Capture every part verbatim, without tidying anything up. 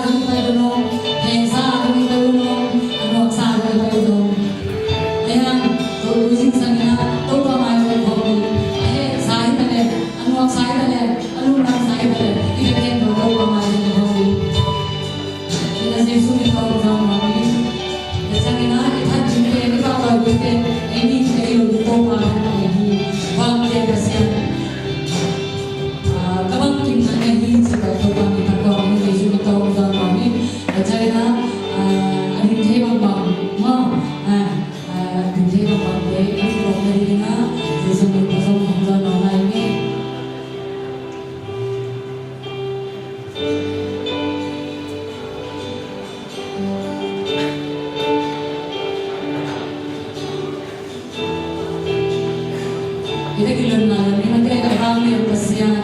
Hong pai un om, hehsa hong pai un om, a nuaksa hong pai un om. Ahi hang, tua tu zingsang in ah, Topa mai zong khawm hi, a hehsa hi ta leh, a nuaksa hi ta leh, a lungdamsa hi ta leh, i bek khempeuh Topa mai zong khawm hi. Ina Jesu min tawh zong khawm hi. Tua ciangin ah, i that dingte, i pahtawi dingte, ei mi te i lo ding Topa hong pai hi. Vanglian Pasian. Ah, ka bangkim na ahi ci-a Topa min tawh kong in Jesu min tawh kong zawn nuam hi. Tua ciangin ah, ah, a ding thei bangbang maw? Ah, ah, a ding thei bangbang te i kong na ding ah Jesu min tawh kong zawn nuam lai hi. Kita kilon na ni mate ka bang ni Pasian.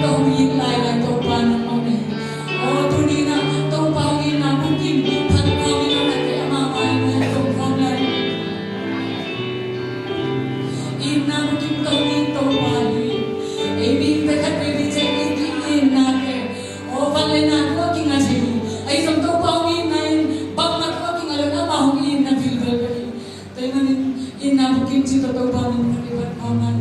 Hong it lailai Topa nang om hi. Aw, tuni-in ah Topa hong itna bukim phat khawm in, a nate amah mah in hong khawm lai. Itna bukim Topa hi. Ei mihingte khat vei vei ciang i itnate, aw, van le na tawh kinga thei hi. Ahi zong Topa hong itna in bangmah tawh kinga lo in, amah hong itna vilvel bek hi. Tua ahih manin itna bukim cih tawh Topa min phat khawm lai.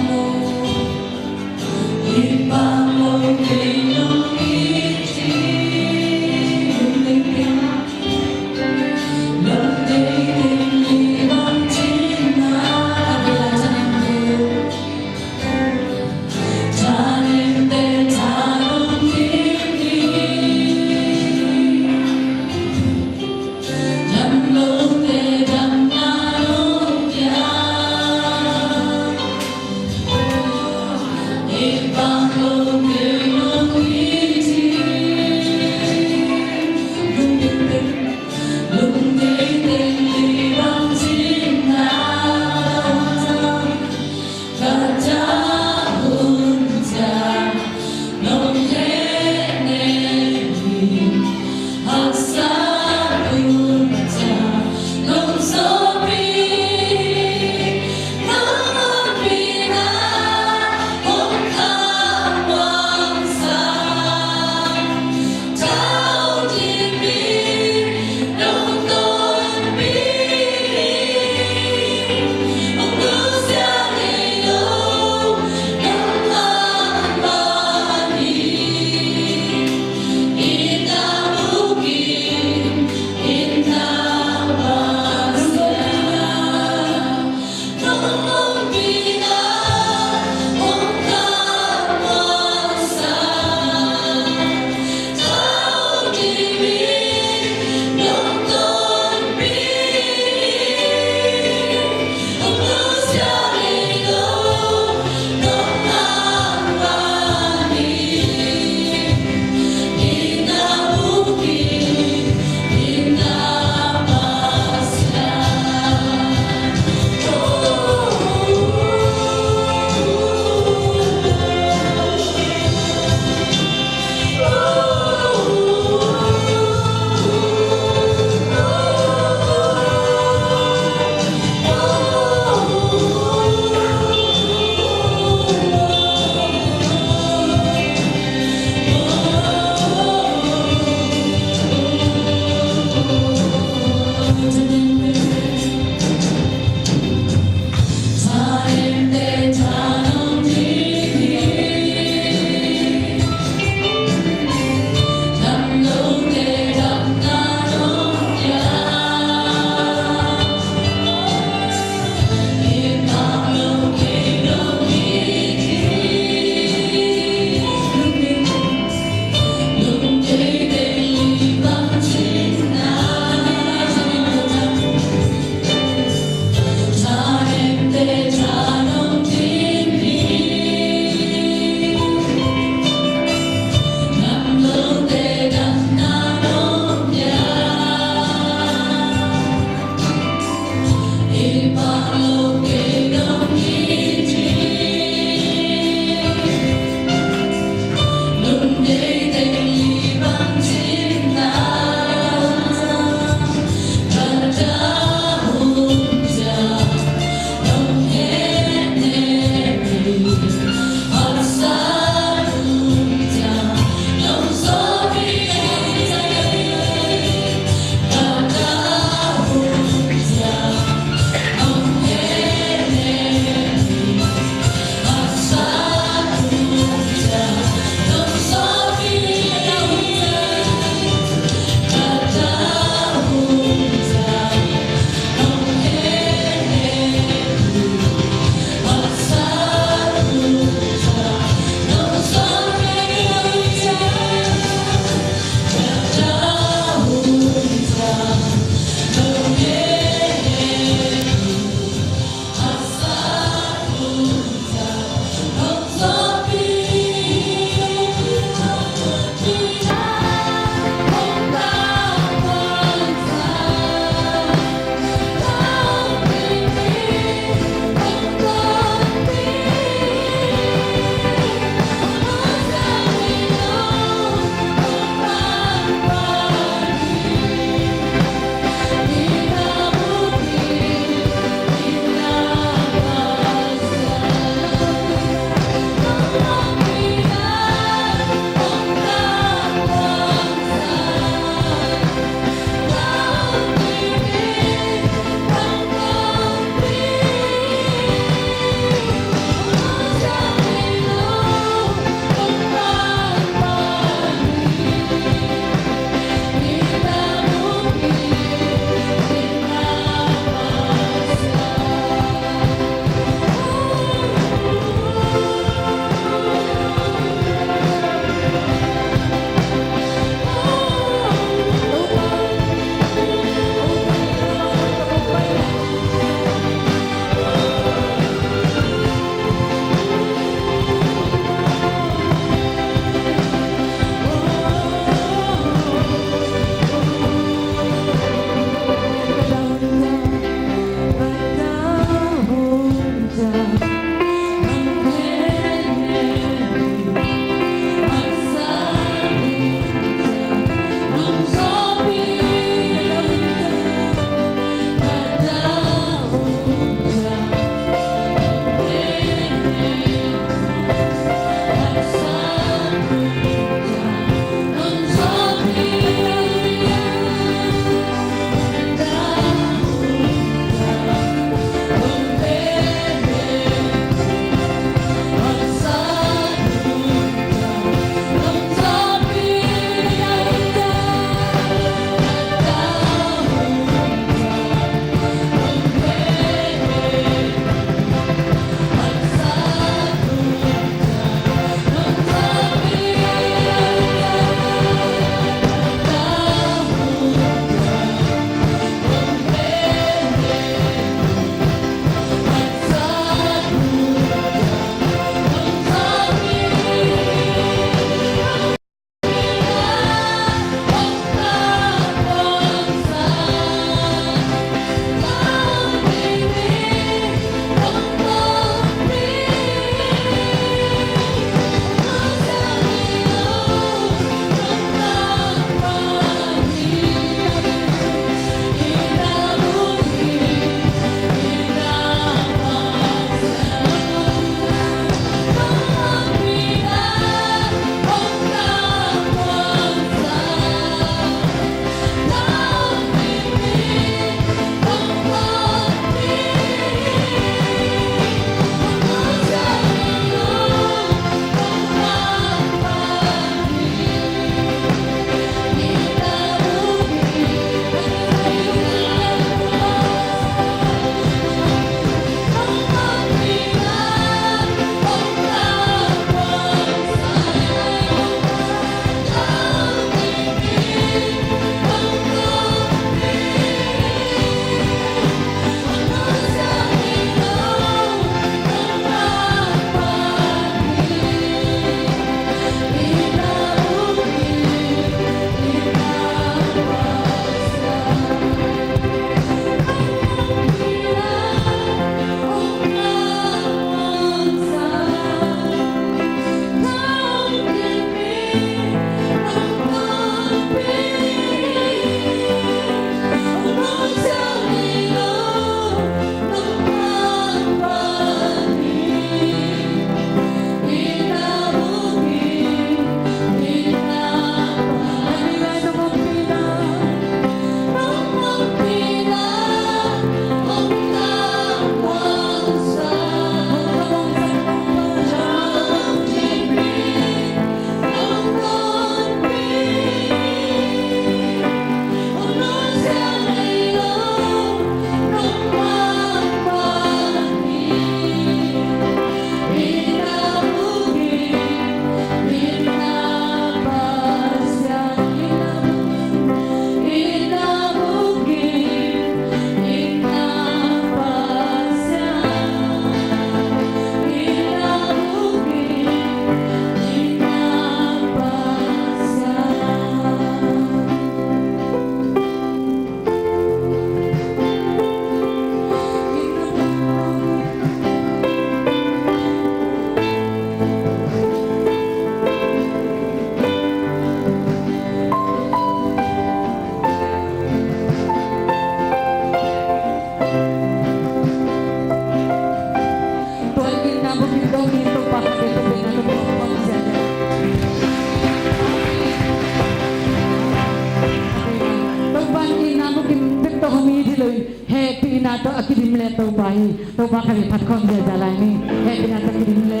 Topa khat in phat khawm ziahziah lai ni. Hehpihna tawh kidim le.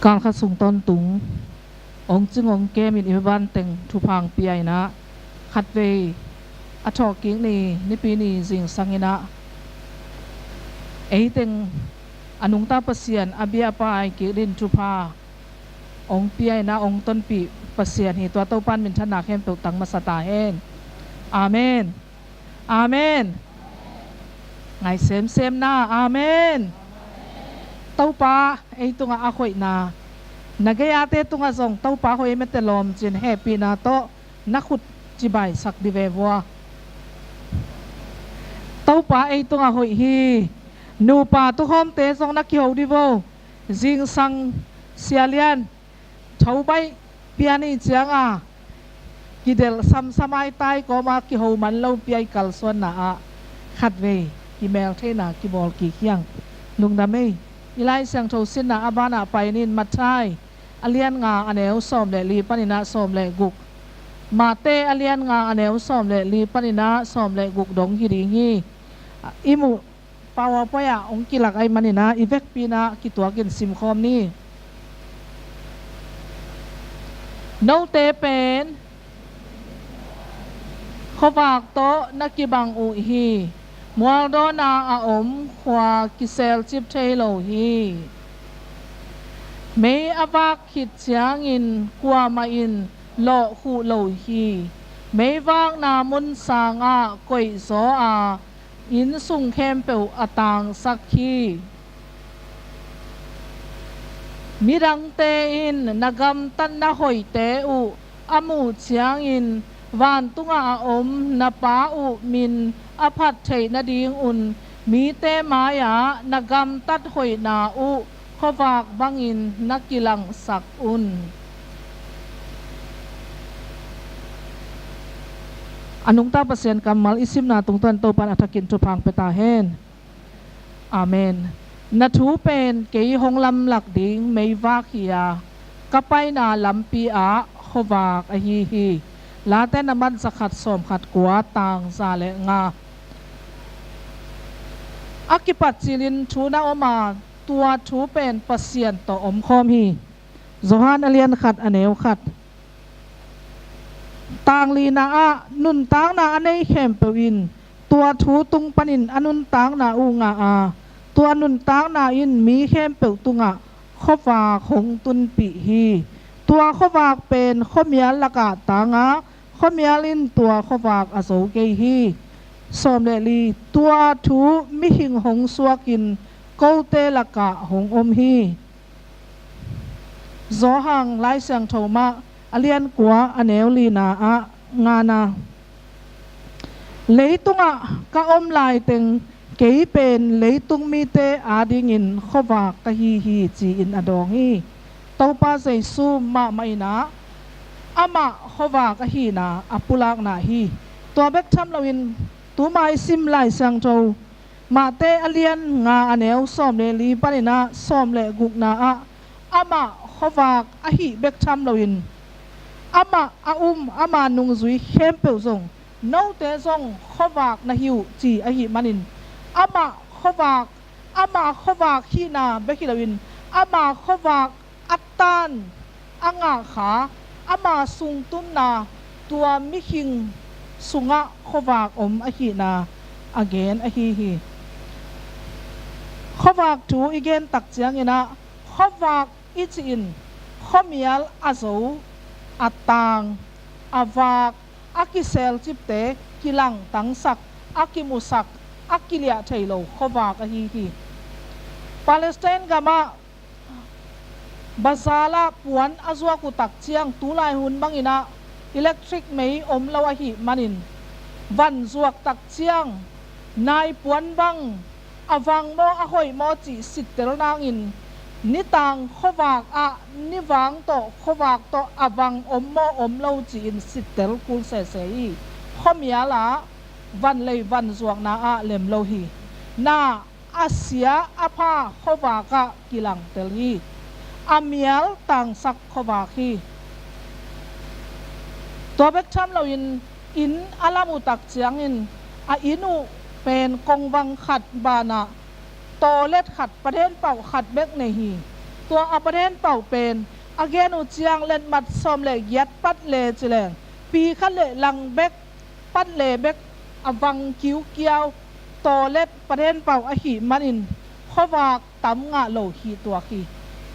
Tal khat sung tawntung hong cing hong kemin i banteng thupha hong pia in ah, khatvei a thawhkik ni, Nipi ni zingsang in ah, eiteng a nungta Pasian a biapa a kik dingin thupha hong pia in ah hong tonpih Pasian hi. Tua Topa in minthanna khempeuh tang masa ta hen. Amen. Amen. Ngai semsem na. Amen. Topa ei tungah a hoihna, na gei-ate tungah zong Topa hoih ei mete lawm cin hehpihna tawh na khut cibaisak dih ve vua. Topa ei tungah hoih hi. Nupa tukhawmte zong na kiho dih vo. Zingsang Sia Lian tho baih pia ni cianga kidelh samsam a i tai kawma kiho man lo pia i kalsuanna ah khatvei kimeltheihna kibawl kik hiang. Lungdam ei. I Lai Siangtho sinna a banah pai ning. Matthai a lian nga a neu sawm le li panin ah sawm le guk. Mate a lian nga a neu sawm le li panin ah sawm le guk dong hi ding hi. I muh PowerPoint ah hong kilak ahih manin ah i vekpi in ah kituakin simkhawm ni. Note pen khuavak tawh na kibang uh hi. Mualdawn a a om khua kiselcip thei lo hi. Mei a vak khit ciangin kuamah in lawhkhuh lo hi. Meivakna mun sangah koihzaw a, inn sung khempeuh a tangsak hi. Midangte in na gamtatna hoihte uh a muh ciangin vantungah a om na Pa uh min a phat theih nadingun mite mai-ah na gamtat hoihna uh khuavak bangin na kilangsak un. A nungta Pasian kammal i simna tungtawn Topa in a thakin thupha hong pia ta hen. Amen. Na thu pen kei hong lamlak ding meivak hi a, ka paina lampi ah khuavak ahi hi. Late a man zakhat sawmkhat kua, tang za le nga. A kipat cilin thu na om a, tua thu pen Pasian tawh omkhawm hi. Johan a lian khat a neu khat. Tang lina ah nuntakna a nei khempeuh in tua thu tung panin a nuntakna uh ngah a, tua nuntakna in mi khempeuh tungah khuavak hong tunpih hi. Tua khuavak pen khuamial lakah tang a, khuamial in tua khuavak a zo kei hi. Sawm le li. Tua thu mihing hong suakin kote lakah hong om hi. Johan Lai Siangtho mah a lian kua a neu lina ah ngana. Leitungah ka om laiteng kei pen leitung mite adingin khuavak ka hi hi, ci-in a dawng hi. Topa Jesu mahmah in ah amah khuavak ahihna a pulakna hi. Tua bek tham loin tuma i sim Lai Siangtho Mate a lian nga a neu sawm le li panin ah sawm le gukna ah amah khuavak ahih bek tham loin amah a um ama nungzui khempeuh zong note zong khuavak na hi uh ci ahih manin amah khuavak, ama khuavak hihna bek hi loin ama khuavak a tan a ngahkha ama sungtumna tua mihing sungah khuavak om ahihna a gen ahi hi. Khuavak thu i gen tak ciangin ah khuavak i cih in khuamial a zo, a tang, a vak, a kiselcipte kilangtangsak, a kimusak, a kiliah thei lo khuavak ahi hi. Palestine gamah bazar ah puan a zuak uh tak ciang tulai hun bangin ah electric mei om lo ahih manin van zuak tak ciang nai puan bang a vang maw a hoih maw cih sittel nangin nitang khuavak ah nivang tawh khuavak tawh a vang om maw om lo ci-in sittel kul sese hi. Khuamial ah van lei van zuakna ah lem lo hi. Na a sia a pha khuavak ah kilangtel hi. A mial tangsak khuavak hi. Tua bek tham loin inn a lam uh tak ciangin a inn uh pen kongvang khat banah tawlet khat, paden pauh khat bek nei hi. Tua a paden pau pen a gen uh ciang letmat sawm le giat pat le ci leng pi khat le lang bek pat le bek a vang kiukiau tawlet paden pau ahih manin khuavak tam ngah lo hi tuak hi.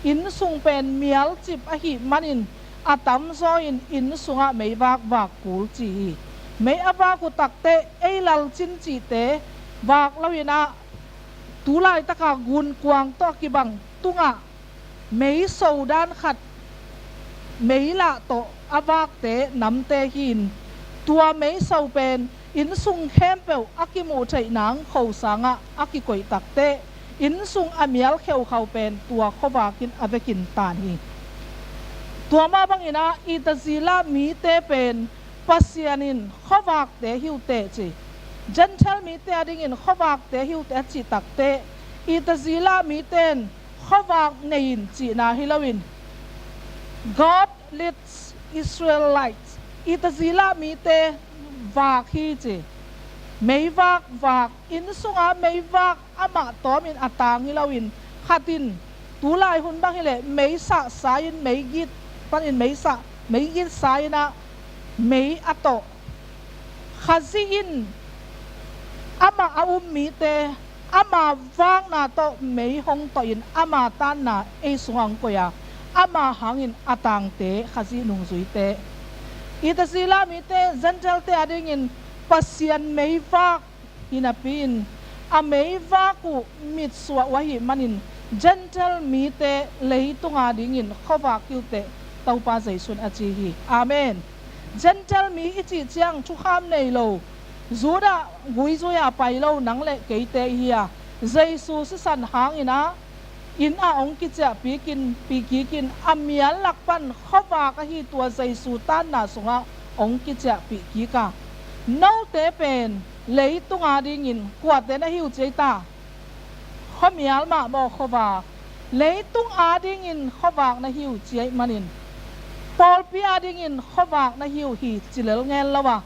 Inn sung pen mialcip ahih manin a tamzaw in inn sungah meivak vak kul ci hi. Mei a vak uh takteh ei lalcin cihte vak loin ah tulaitaka gunkuang tawh a kibang tungah meiso dan khat meilah tawh a vakte namte hi-in tua meiso pen inn sung khempeuh a kimuh theih nang khosangah a kikoih takteh inn sung a mial kheukhau pen tua khuavak in a vekin tan hi. Tua mah bangin ah Itazila mite pen Pasian in khuavakte hi uh teh ci. Gentile mite adingin khuavakte hi uh teh a cih takteh Itazila mite in khuavak nei in cihna hi loin God leads Israelites, Itazila mite vak hi ci. Meivak vak, inn sunga meivak amah tawmin a tang hi loin khat in tulai hun bang hileh meisah sa-in meigit panin meisah meigit sa-in ah mei a tawh. Khazih in amah a um mite ama vakna tawh mei hong tawhin ama tanna ei sungah hong koih a ama hangin a tangte Khazih nungzuite. Itazila mite Gentile-te adingin Pasian meivak hi napi-in a meivak uh mitsuah uh ahih manin Gentile mite leitung adingin khuavak hi uh teh Topa Jesu in a ci hi. Amen. Gentile mi i cih ciang thukham nei lo Judah guizui-a pai lo nang le keite i hi a Jesu sisan hangin ah inn ah hong kiciahpih kik in a mial lak pan khuavak ahi tua Jesu tanna sungah hong kiciahpih kik a note pen leitung adingin kuate na hi uh ci ei ta? Khuamial mah maw khuavak? Leitung adingin khuavak na hi uh ci ahih manin pawlpi adingin khuavak na hi uh hi ci lel ngen lo a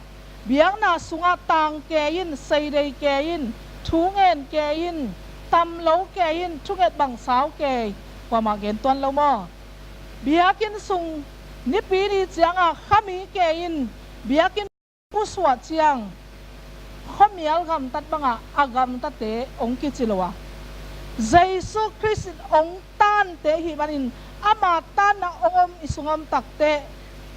biakna sungah tang kei in, seidei kei in, thu ngen kei in, tam lo kei in, thunget bang sau kei, kuamah gen tuan lo maw? Biakinn sung nipi ni ciangah khami kei in, biakinn pusuah ciang khuamial gamtat bangah a gamtate hong kici lo a Jesu Khrist in hong tante hih manin ama tanna hong om i sungah om takteh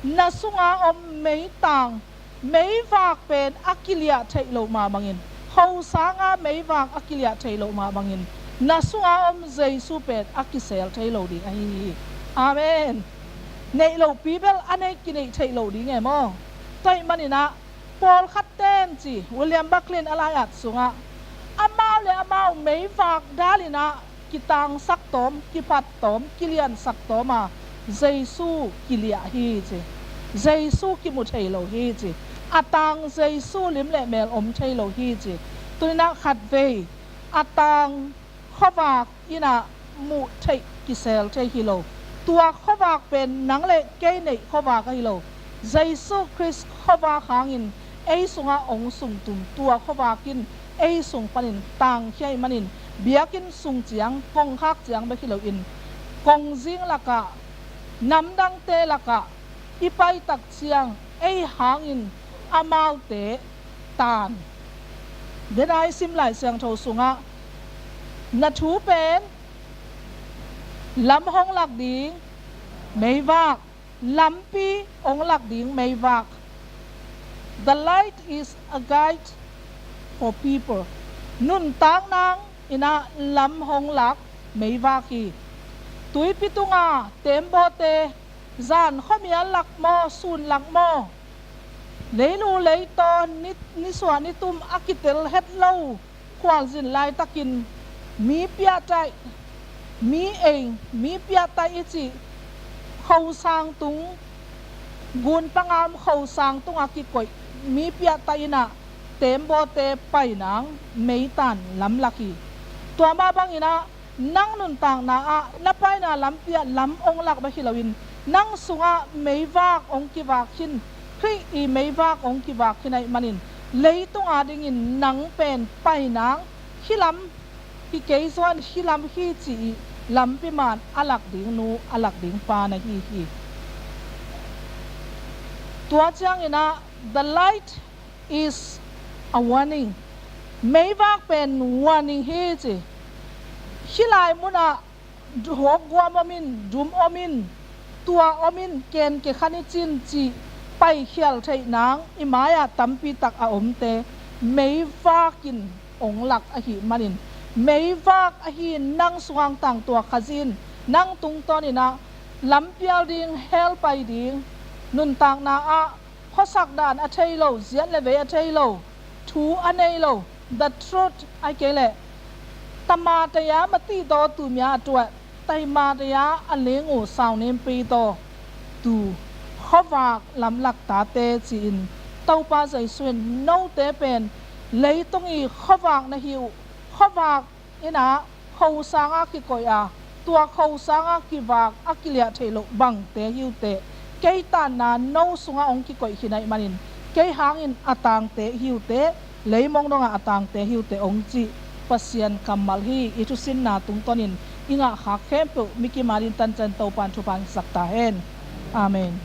na sunga om meitang meivak pen a kiliah theih loh mah bangin, khosanga meivak a kiliah theih loh mah bangin na sunga om Jesu pen a kisel thei lo ding ahi hi. Amen. Neih lopi bel a nei kineih theih lo ding e maw? Tua ahih manin ah pawlkhat ten ci William Barclay in a lai-at sungah amau le amau meivak dalin ah kitangsak tawm, kiphat tawm, kiliansak tawm a Jesu kiliah hi ci. Jesu kimu thei lo hi ci. A tang Jesu lim le mel om thei lo hi ci. Tuninah khatvei a tang khuavak innah muh theih kisel thei hi lo. Tua khuavak pen nang le kei neih khuavak ahi lo. Jesu Khrist khuavak hangin ei sungah hong sungtum tua khuavak in ei sung panin tangkhia ahih manin biakinn sung ciang kongkhak ciang bek hi loin kongzing lakah namdangte lakah i paitak ciang ei hangin amaute tan. Dena i sim Lai Siangtho sungah na thu pen lam hong lak ding meivak, lampi hong lak ding meivak. The light is a guide for people. Nuntak nang innah lam hong lak meivak hi. Tuipi tunga teembawte zan khuamial lak maw, sun lak maw, leilu leitaw ni, nisuah nitum a kitel het lo khualzin laitakin mi piahtaih, mi ei, mi piahtaih i cih khosang tung, gunpanga om khosang tungah kikoih mi piahtaih innah teembawte painang meitan lamlak hi. Tua mah banginah nang nuntakna ah na paina lampi ah lam hong lak bek hi loin nang sungah meivak hong kivak khin, Khrih i meivak hong kivak khin ahih manin leitung adingin nang pen painang, hih lam hi kei zaw in hih lam hi ci-i lampi man a lak ding nu, a lak ding pa na hi hi. Tua ciangin ah, the light is a warning. Meivak pen warning hi ci. Hih lai munah hawkguam om in, dum om in, tua om in, ken kekhan i cin cih paikhial theih nang i mai-ah tampi tak a omte meivak in ong lak ahih manin, meivak ahi nang sungah tangtuak Khazih in nang tungtawnin ah lampial ding, hell pai ding, nuntakna ah khuasak dan a thei lo, ziat le vei a thei lo, thu a nei lo, the truth, ahih kei leh tama taya mati taw tu mya a tuah, taima taya a ling uh sau nimpi taw tu khuavak lamlak tate ci-in Topa Jesu in note pen leitung i khuavak na hi uh, khuavak in ah kho sangah kikoih a, tua kho sangah kivak a kiliah theih loh bangte hi uh teh, kei tanna no sungah hong kikoih khin ahih manin, kei hangin a tangte hi uh teh, leimong dongah a tangte hi uh teh hong cih Pasian kammal hi. I thusinna tungtawnin i ngahkhak khempeuh mikim adingin tancian Topan thupha hong sak ta hen. Amen.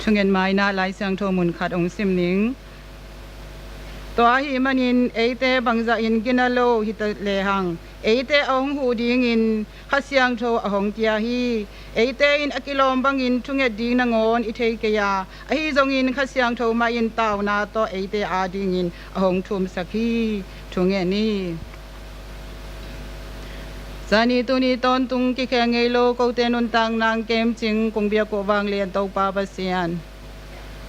Thungen mai-in ah Lai Siangtho mun khat hong sim ning. Tua ahih manin eite bangzah in gina lo hi ta lehang, eite a hong huh dingin Kha Siangtho a hong pia hi. Eite in a kilawm bangin thunget ding nangawn i thei kei a, ahi zongin Kha Siangtho mah in tauna tawh eite adingin a hong thumsak hi. Thungen ni. Zani tuni tawntung kikhel ngei lo kote nuntakna hong kemcing kong biak uh vanglian Topa Pasian,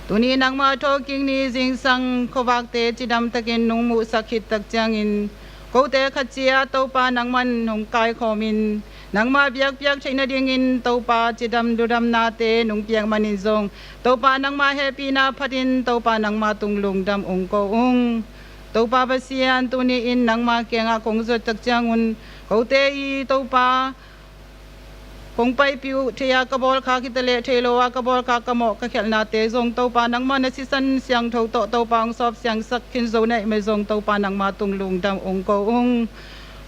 tuni nangma thawhkik ni zingsang khuavakte cidamtakin nong muhsak khit tak ciangin, kote khat ciat Topa nangman hong kaikhawmin, nangma biakpiak theih nadingin Topa cidam ludamnate nong piak manin zong, Topa nangma hehpihna phatin Topa nangma tung lungdam hong ko ung. Topa Pasian, tuni-in nangma kiangah kong zot tak ciangun, kote i Topa kong paipih uh thei a ka bawlkhak hi ta leh thei lo a ka bawlkhak ka mawh ka khialhnate zong Topa nangma na sisan siangtho tawh Topa hong sawp siangsak khin zo na hih mah zong Topa nangma tung lungdam hong ko ung.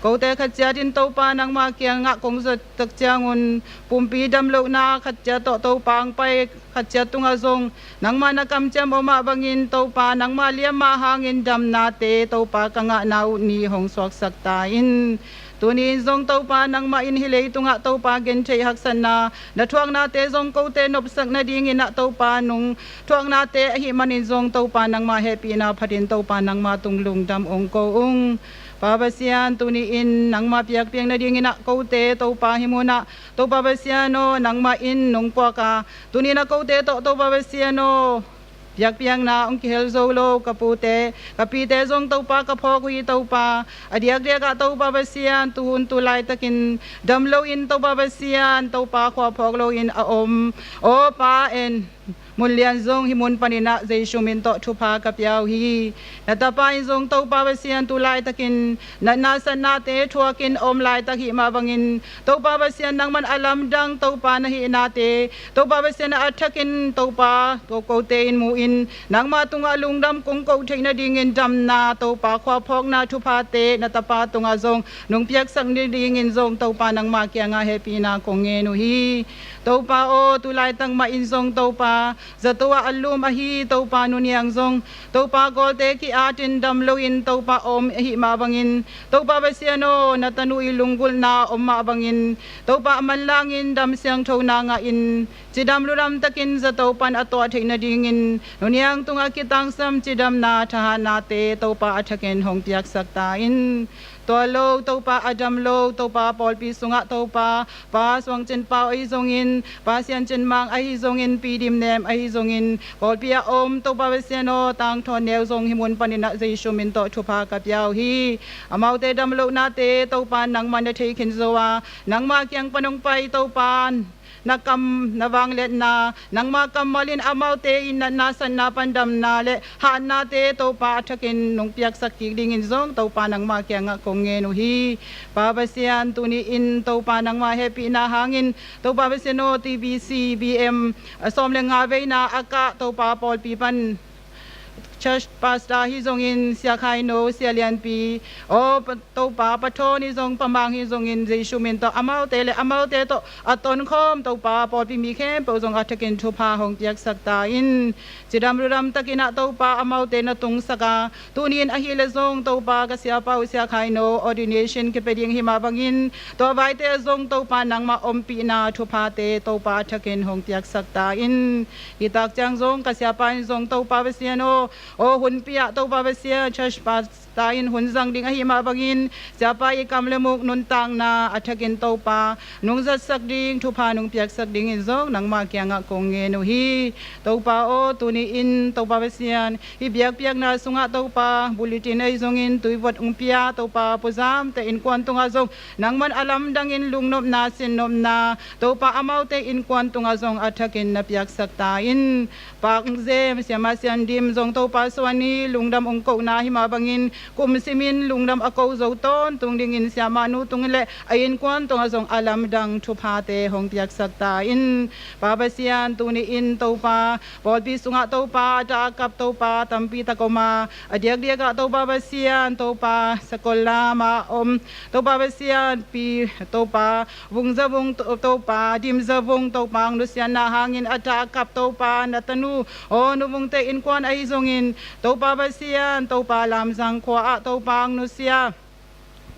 Kote khat ciatin Topa nangma kiangah kong zot tak ciangun, pumpi damlohna khat ciat tawh Topa hong pai khat ciat tungah zong nangma na kamciam om mah bangin Topa nangma liam mah hangin damnate Topa ka ngahna uh ni hong suaksak ta in. Tuni-in zong Topa nangmah in hih leitungah Topa gentheih haksatna na thuaknate zong kote nopsak nadingin ah Topa nong thuaknate ahih manin zong Topa nangma hehpihna phatin Topa nangma tung lungdam hong ko ung. Pa Pasian, tuni-in nangma biakpiak nadingin ah kote Topa hih munah Topa Pasian aw, nangmah in nong puak a, tuni-in ah kote tawh Topa Pasian aw, biakpiakna hong kihel zo lo ka pute ka pite zong Topa ka phawk uh hi Topa. A diakdiakah Topa Pasian, tuhun tu laitakin dam loin Topa Pasian, Topa khua phawk loin a om, aw Pa, en mun lian zong hih mun panin ah Jesu min tawh thupha ka pia uh hi. Na tapa in zong Topa Pasian tu laitakin natna satnate thuakin a om laitak hih mah bangin Topa Pasian nangman a lamdang Topa na hihnate Topa Pasian a thakin Topa ko kote in mu-in nangma tungah lungdam kong koh theih nadingin damna Topa khuaphawkna thuphate na tapa tungah zong nong piaksak nadingin zong Topa nangma kiangah hehpihna kong ngen uh hi. Topa aw, tu laitak mah in zong Topa zato ah a lum ahi Topa Nu Niang zong Topa gawlte ki-atin dam loin Topa a om ahih mah bangin Topa Pasian aw, na tanu i lunggulhna om mah bangin Topa a manlangin dam siangthona ngahin cidam ludam takin zato pan a tuah theih nadingin Nu Niang tungah kitangsam cidamna thahatnate Topa a thakin hong piaksak ta in. Tua lo Topa a dam lo Topa pawlpi sungah Topa Pa Suang Cin Pau ahi zongin, Pa Sian Cin Mang ahi zongin, Pi Dim Nem ahi zongin, pawlpi a om Topa Pasian aw, tangthawn neu zong hih mun panin ah Jesu min tawh thupha ka pia uh hi. Amaute damlohnate Topa nangmah na thei khin zo a, nangmah kiang pan hong pai Topa na kam na vangliatna nangmah kammal in amaute i natna satna pan damna le hatnate Topa a thakin nong piaksak kik dingin zong Topa nangmah kiangah kong ngen uh hi. Pa Pasian, tuni-in Topa nangmah hehpihna hangin Topa Pasian aw, T B C B M a sawm le nga veina a kah Topa pawlpi pan church pastor hi zongin, Sia Khai No, Sia Lian Pi, aw Pa, Topa Pa Thawn hi zong, Pa Mang hi zongin, Jesu min tawh amaute le amaute tawh a tonkhawm Topa pawlpi mi khempeuh zong a thakin thupha hong piaksak ta in. Cidam ludam takin ah Topa amaute na tungsak a, tuni-in ahih leh zong Topa ka siapa uh Sia Khai No ordination kipia ding hih mah bangin tua vaite zong Topa nangmah ompihna thuphate Topa a thakin hong piaksak ta in. Hih tak ciang zong ka siapa in zong Topa Pasian aw, aw hunpi ah Topa Pasian church pastor in hun zang ding ahih mah bangin siapa i kam le muk nuntakna a thakin Topa nong zatsak ding thupha nong piaksak dingin zong nangmah kiangah kong ngen uh hi. Topa aw, tuni-in Topa Pasian hih biakpiakna sungah Topa bulletin ahi zongin tuivot hong pia Topa puzamte innkuan tungah zong nangman a lamdangin lungnopna sinnopna Topa amaute innkuan tungah zong a thakin na piaksak ta in. Pak Zem, Siamah Sian Dim zong Topa suan ni, lungdam hong kohna hih mah bangin kum simin lungdam a ko zo tawntung dingin siamah nu tungin le a innkuan tungah zong a lamdang thuphate hong piaksak ta in. Pa Pasian, tuni in Topa, pawlpi sungah Topa, a ta a kap Topa tampi tak om a, a diakdiakah Topa Pasian, Topa sakol lamah om Topa Pasian, pi Topa, Vung Za Vung To-, Topa, Dim Za Vung Topa, ang nusiatna hangin a ta a kap Topa, na tanu aw Nu Vung te innkuan ahi zongin Topa Pasian, Topa Lam Zang khua ah Topa ang nusia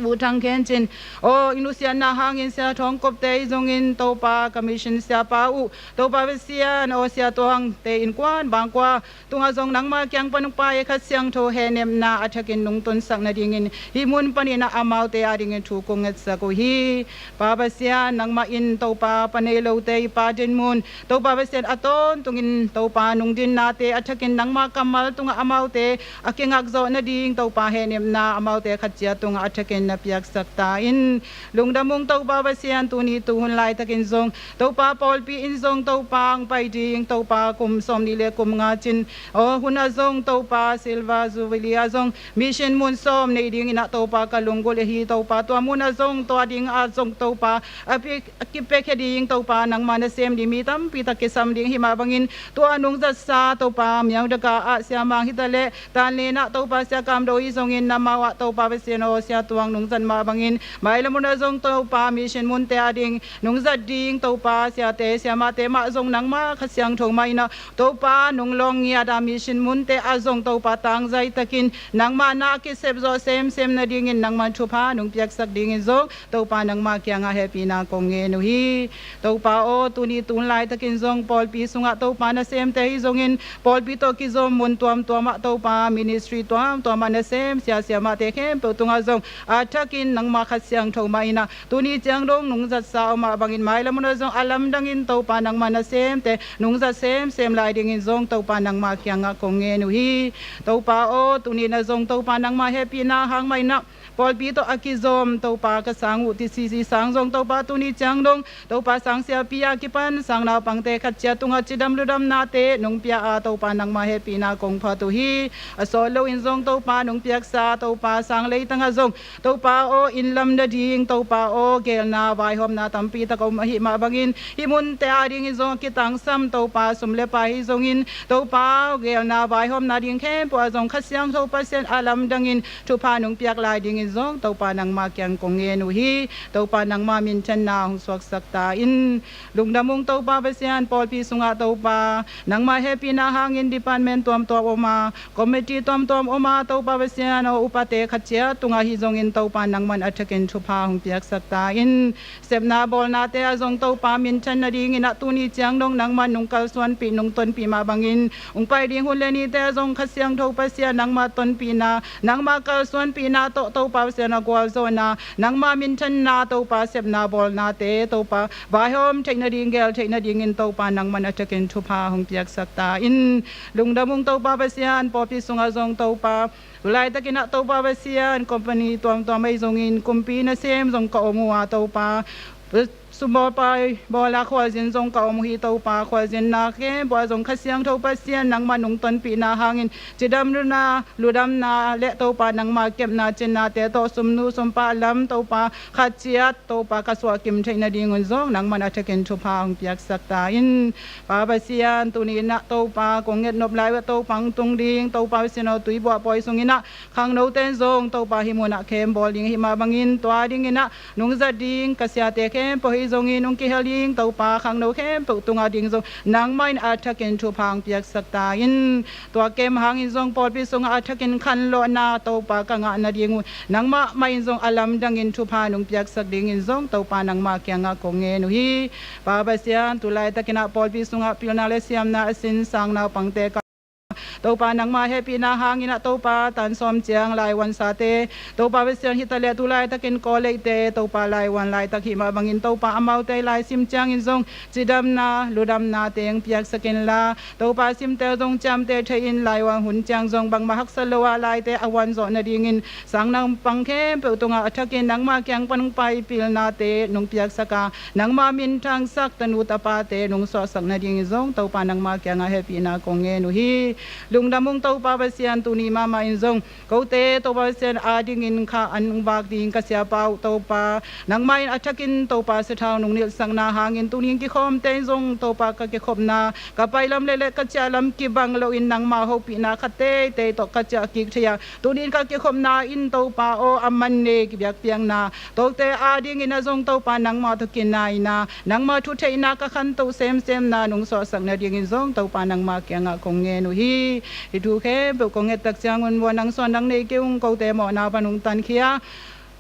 Pu Thang Khen Cin aw, i nusiatna hangin Sia Thawng Kop te ahi zongin Topa ka mission siapa uh Topa Pasian aw, Sia Tuang te innkuan bangkua tungah zong nangma kiang pan Kha Siangtho hehnepna a thakin nungtunsak nadingin hih mun panin ah amaute adingin thu kong ngetsak uh hi. Pa Pasian, nangmah in Topa, pa nei lote i Pa Din Mun, Topa Pasian, a tawntungin Topa nungdinnate a thakin nangma kammal tungah amaute a kingakzawh nading Topa hehnepna amaute khat ciat tungah a thakin na piaksak ta in. Lungdam ung Topa Pasian, tuni tuhun laitakin zong Topa pawlpi in zong Topa ang pai ding Topa kum sawmnih le kum nga cin aw hun ah zong Topa Silver Jubilee ah zong mission mun sawm nei dingin ah Topa ka lunggulh ahi Topa, tua mun ah zong tua ding ah zong Topa a pi-, a kipiakhia ding Topa nangma nasem ding mi tampi tak kisam ding hi mah bangin tua nungzatsa Topa Myaung Daga ah Sia Mang hi ta leh, Tanlin ah Topa Sia Kam Do hi zongin, Namau ah Topa Pasian aw, Sia Tuang nungzat mah bangin mailam hun ah zong Topa mission munte ading nungzat ding Topa siate siamahte mah zong nangma Kha Siangtho mah in ah Topa nunglawng ngiat a mission munte ah zong Topa tangzai takin nangma na a kisep zawh semsem nadingin nangma thupha nung piaksak dingin zong Topa nangma kiangah hehpihna kong ngen uh hi. Topa aw, tuni tun laitakin zong pawlpi sungah Topa nasemte hi zongin pawlpi tawh kizom mun tuamtuam ah Topa ministry tuamtuam ah nasem sia siamahte khempeuh tungah zong a thakin nangma Kha Siangtho mah in ah tuni ciang dong nungzatsa om mah bangin mailam hun ah zong a lamdangin Topa nangma nasemte nungzat semsem lai dingin zong Topa nangma kiangah kong ngen uh hi. Topa aw, tuni na zong Topa nangma hehpihna hang mah in ah pawlpi tawh a kizom Topa ka sang uh T C C sang zong Topa tuni ciang dong Topa sang siapi a kipan sang naupangte khat ciat tungah cidam ludamnate nung pia a Topa nangma hehpihna kong phat uh hi. A sawt loin zong Topa nung piaksa Topa sang leitangah zong Topa aw, inn lam nading Topa aw, geelna vaihawmna tampi tak a om ahih mah bangin hih munte adingin zong a kitangsam Topa sum le pai hi zongin Topa aw, geelna vaihawmna ding khempeuh ah zong Kha Siangtho Pasian a lamdangin thupha nung piak lai dingin zong Topa nangma kiang kong ngen uh hi. Topa nangma minthanna hong suaksak ta in. Lungdam ung Topa Pasian, pawlpi sungah Topa nangma hehpihna hangin department tuamtuam om a, committee tuamtuam om a, Topa Pasian aw, upate khat ciat tungah hi zongin Topa nangman a thakin thupha hong piaksak ta in. Sepna bawlnate ah zong Topa minthan nadingin ah tuni ciang dong nangman nung kalsuanpih, nung tonpih mah bangin hong pai ding hun le nite ah zong Kha Siangtho Pasian nangma tonpihna, nangma kalsuanpihna tawh Topa Pasian a gualzawhna, nangma minthanna Topa sepna bawlnate Topa vaihawm theih nading, gel theih nadingin Topa nangman a thakin thupha hong piaksak ta in. Lungdam ung Topa Pasian, pawlpi sungah zong Topa tu laitakin ah Topa Pasian, company tuamtuam ahi zongin kumpi nasem zong ka om uh a Topa, sumbawl pai bawl a khualzin zong ka om uh hi Topa, khualzinna khempeuh ah zong Kha Siangtho Pasian nangma nung tonpihna hangin cidamna, ludamna le Topa nangma kepna cinnate tawh sumnu sumpa lam Topa khat ciat Topa ka suahkim theih nadingun zong nangman a thakin thupha hong piaksak ta in. Pa Pasian, tuni in ah Topa kong ngetnop lai uh ah Topa hong tung ding Topa Pasian aw, tuibuah pawi sungin ah khangnote in zong Topa hih munah camp bawl ding ahih mah bangin tua dingin ah nungzat ding ka siate khempeuh hi zongin hong kihel ding Topa khangno khempeuh tungah ding zong nangmah in a thakin thupha hong piaksak ta in. Tua camp hangin zong pawlpi sungah a thakin khanlawhna Topa ka ngah nading uh nangmah mah in zong a lamdangin thupha nung piaksak dingin zong Topa nangmah kiangah kong ngen uh hi. Pa Pasian, tu laitakin ah pawlpi sungah pilna le siamna a sin sang naupangte ka Topa nangma hehpihna hangin ah Topa tan sawm ciang laivuansate Topa Pasian hi ta leh tu laitakin kawleite Topa laivuan laitak hih mah bangin Topa amaute laisim ciangin zong cidamna ludamna teng piaksak inla Topa simte zong ciamteh thei in laivuan hun ciang zong bangmah haksa lo a laite a vuan zawh nadingin sang naupang khempeuh tungah a thakin nangma kiang pan hong pai pilnate nung piaksak a nangma minthangsak tanu tapate nung suahsak nadingin zong Topa nangma kiangah hehpihna kong ngen uh hi. Lungdam ung Topa Pasian, tuni mahmah in zong kote Topa Pasian adingin kha an vak ding ka siapa uh Topa, nangmah in a thakin Topa sathau nong nilhsakna hangin tuni in kikhawmte in zong Topa ka kikhopna ka pailam leh leh ka ciahlam kibang loin nangmah hopihna kha teitei tawh ka ciah kik thei a, tuni in ka kikhopna in Topa aw a man ne kibiakpiakna, kote adingin a zong Topa nangmah tawh kinaina, nangmah thutheihna ka khantoh semsemna nong suahsak nadingin zong Topa nangmah kiangah kong ngen uh hi. Hih thu khempeuh kong ngettak ciangun bua nang suan nang nei kei ung, kote mawhna pan hong tankhia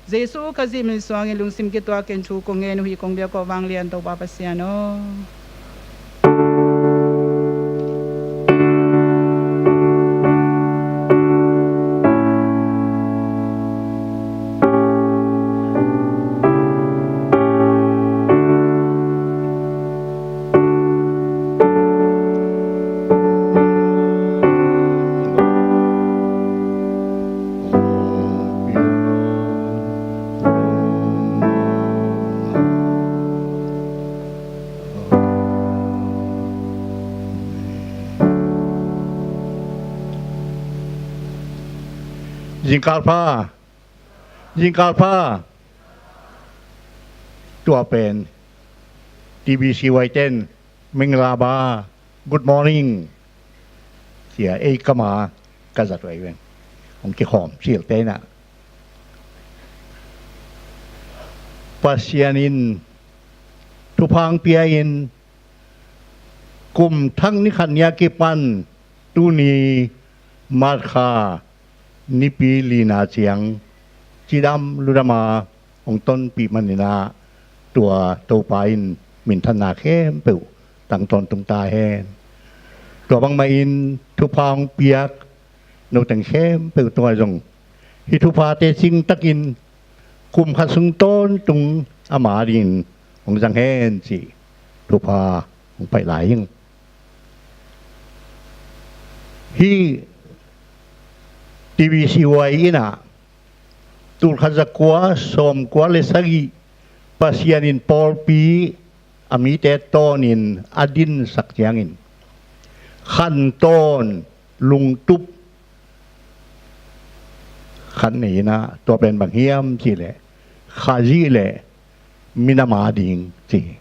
Jesu Khazih min suangin lungsim kituakin thu kong ngen uh hi, kong biak uh vanglian Topa Pasian aw. Zingkal pha. Zingkal pha. Tua pen T B C Y ten Mingla ba, good morning, cia ei kama ka zat uh ei veng. Hong kikhawm silte inah Pasian in thupha hong pia in kum thak ni khat ni a kipan tuni March kha nipi lina ciang cidam ludam a hong tonpih maninah tua Topa in minthanna khempeuh tang tawntung ta hen. Tua bangmah in thupha hong piak noteng khempeuh tungah zong hih thuphate cingtakin kum khat sung tawntung ama dingin hong zang hen cih thupha hong paih lai ing. Hih T B C Y inah tulkhat zakua sawmkua le sagih Pasian in pawlpi a mite tawnin a dinsak ciangin khan tawn lungtup khat nei inah tua pen bang hiam cihleh Khazih le minam a ding ci.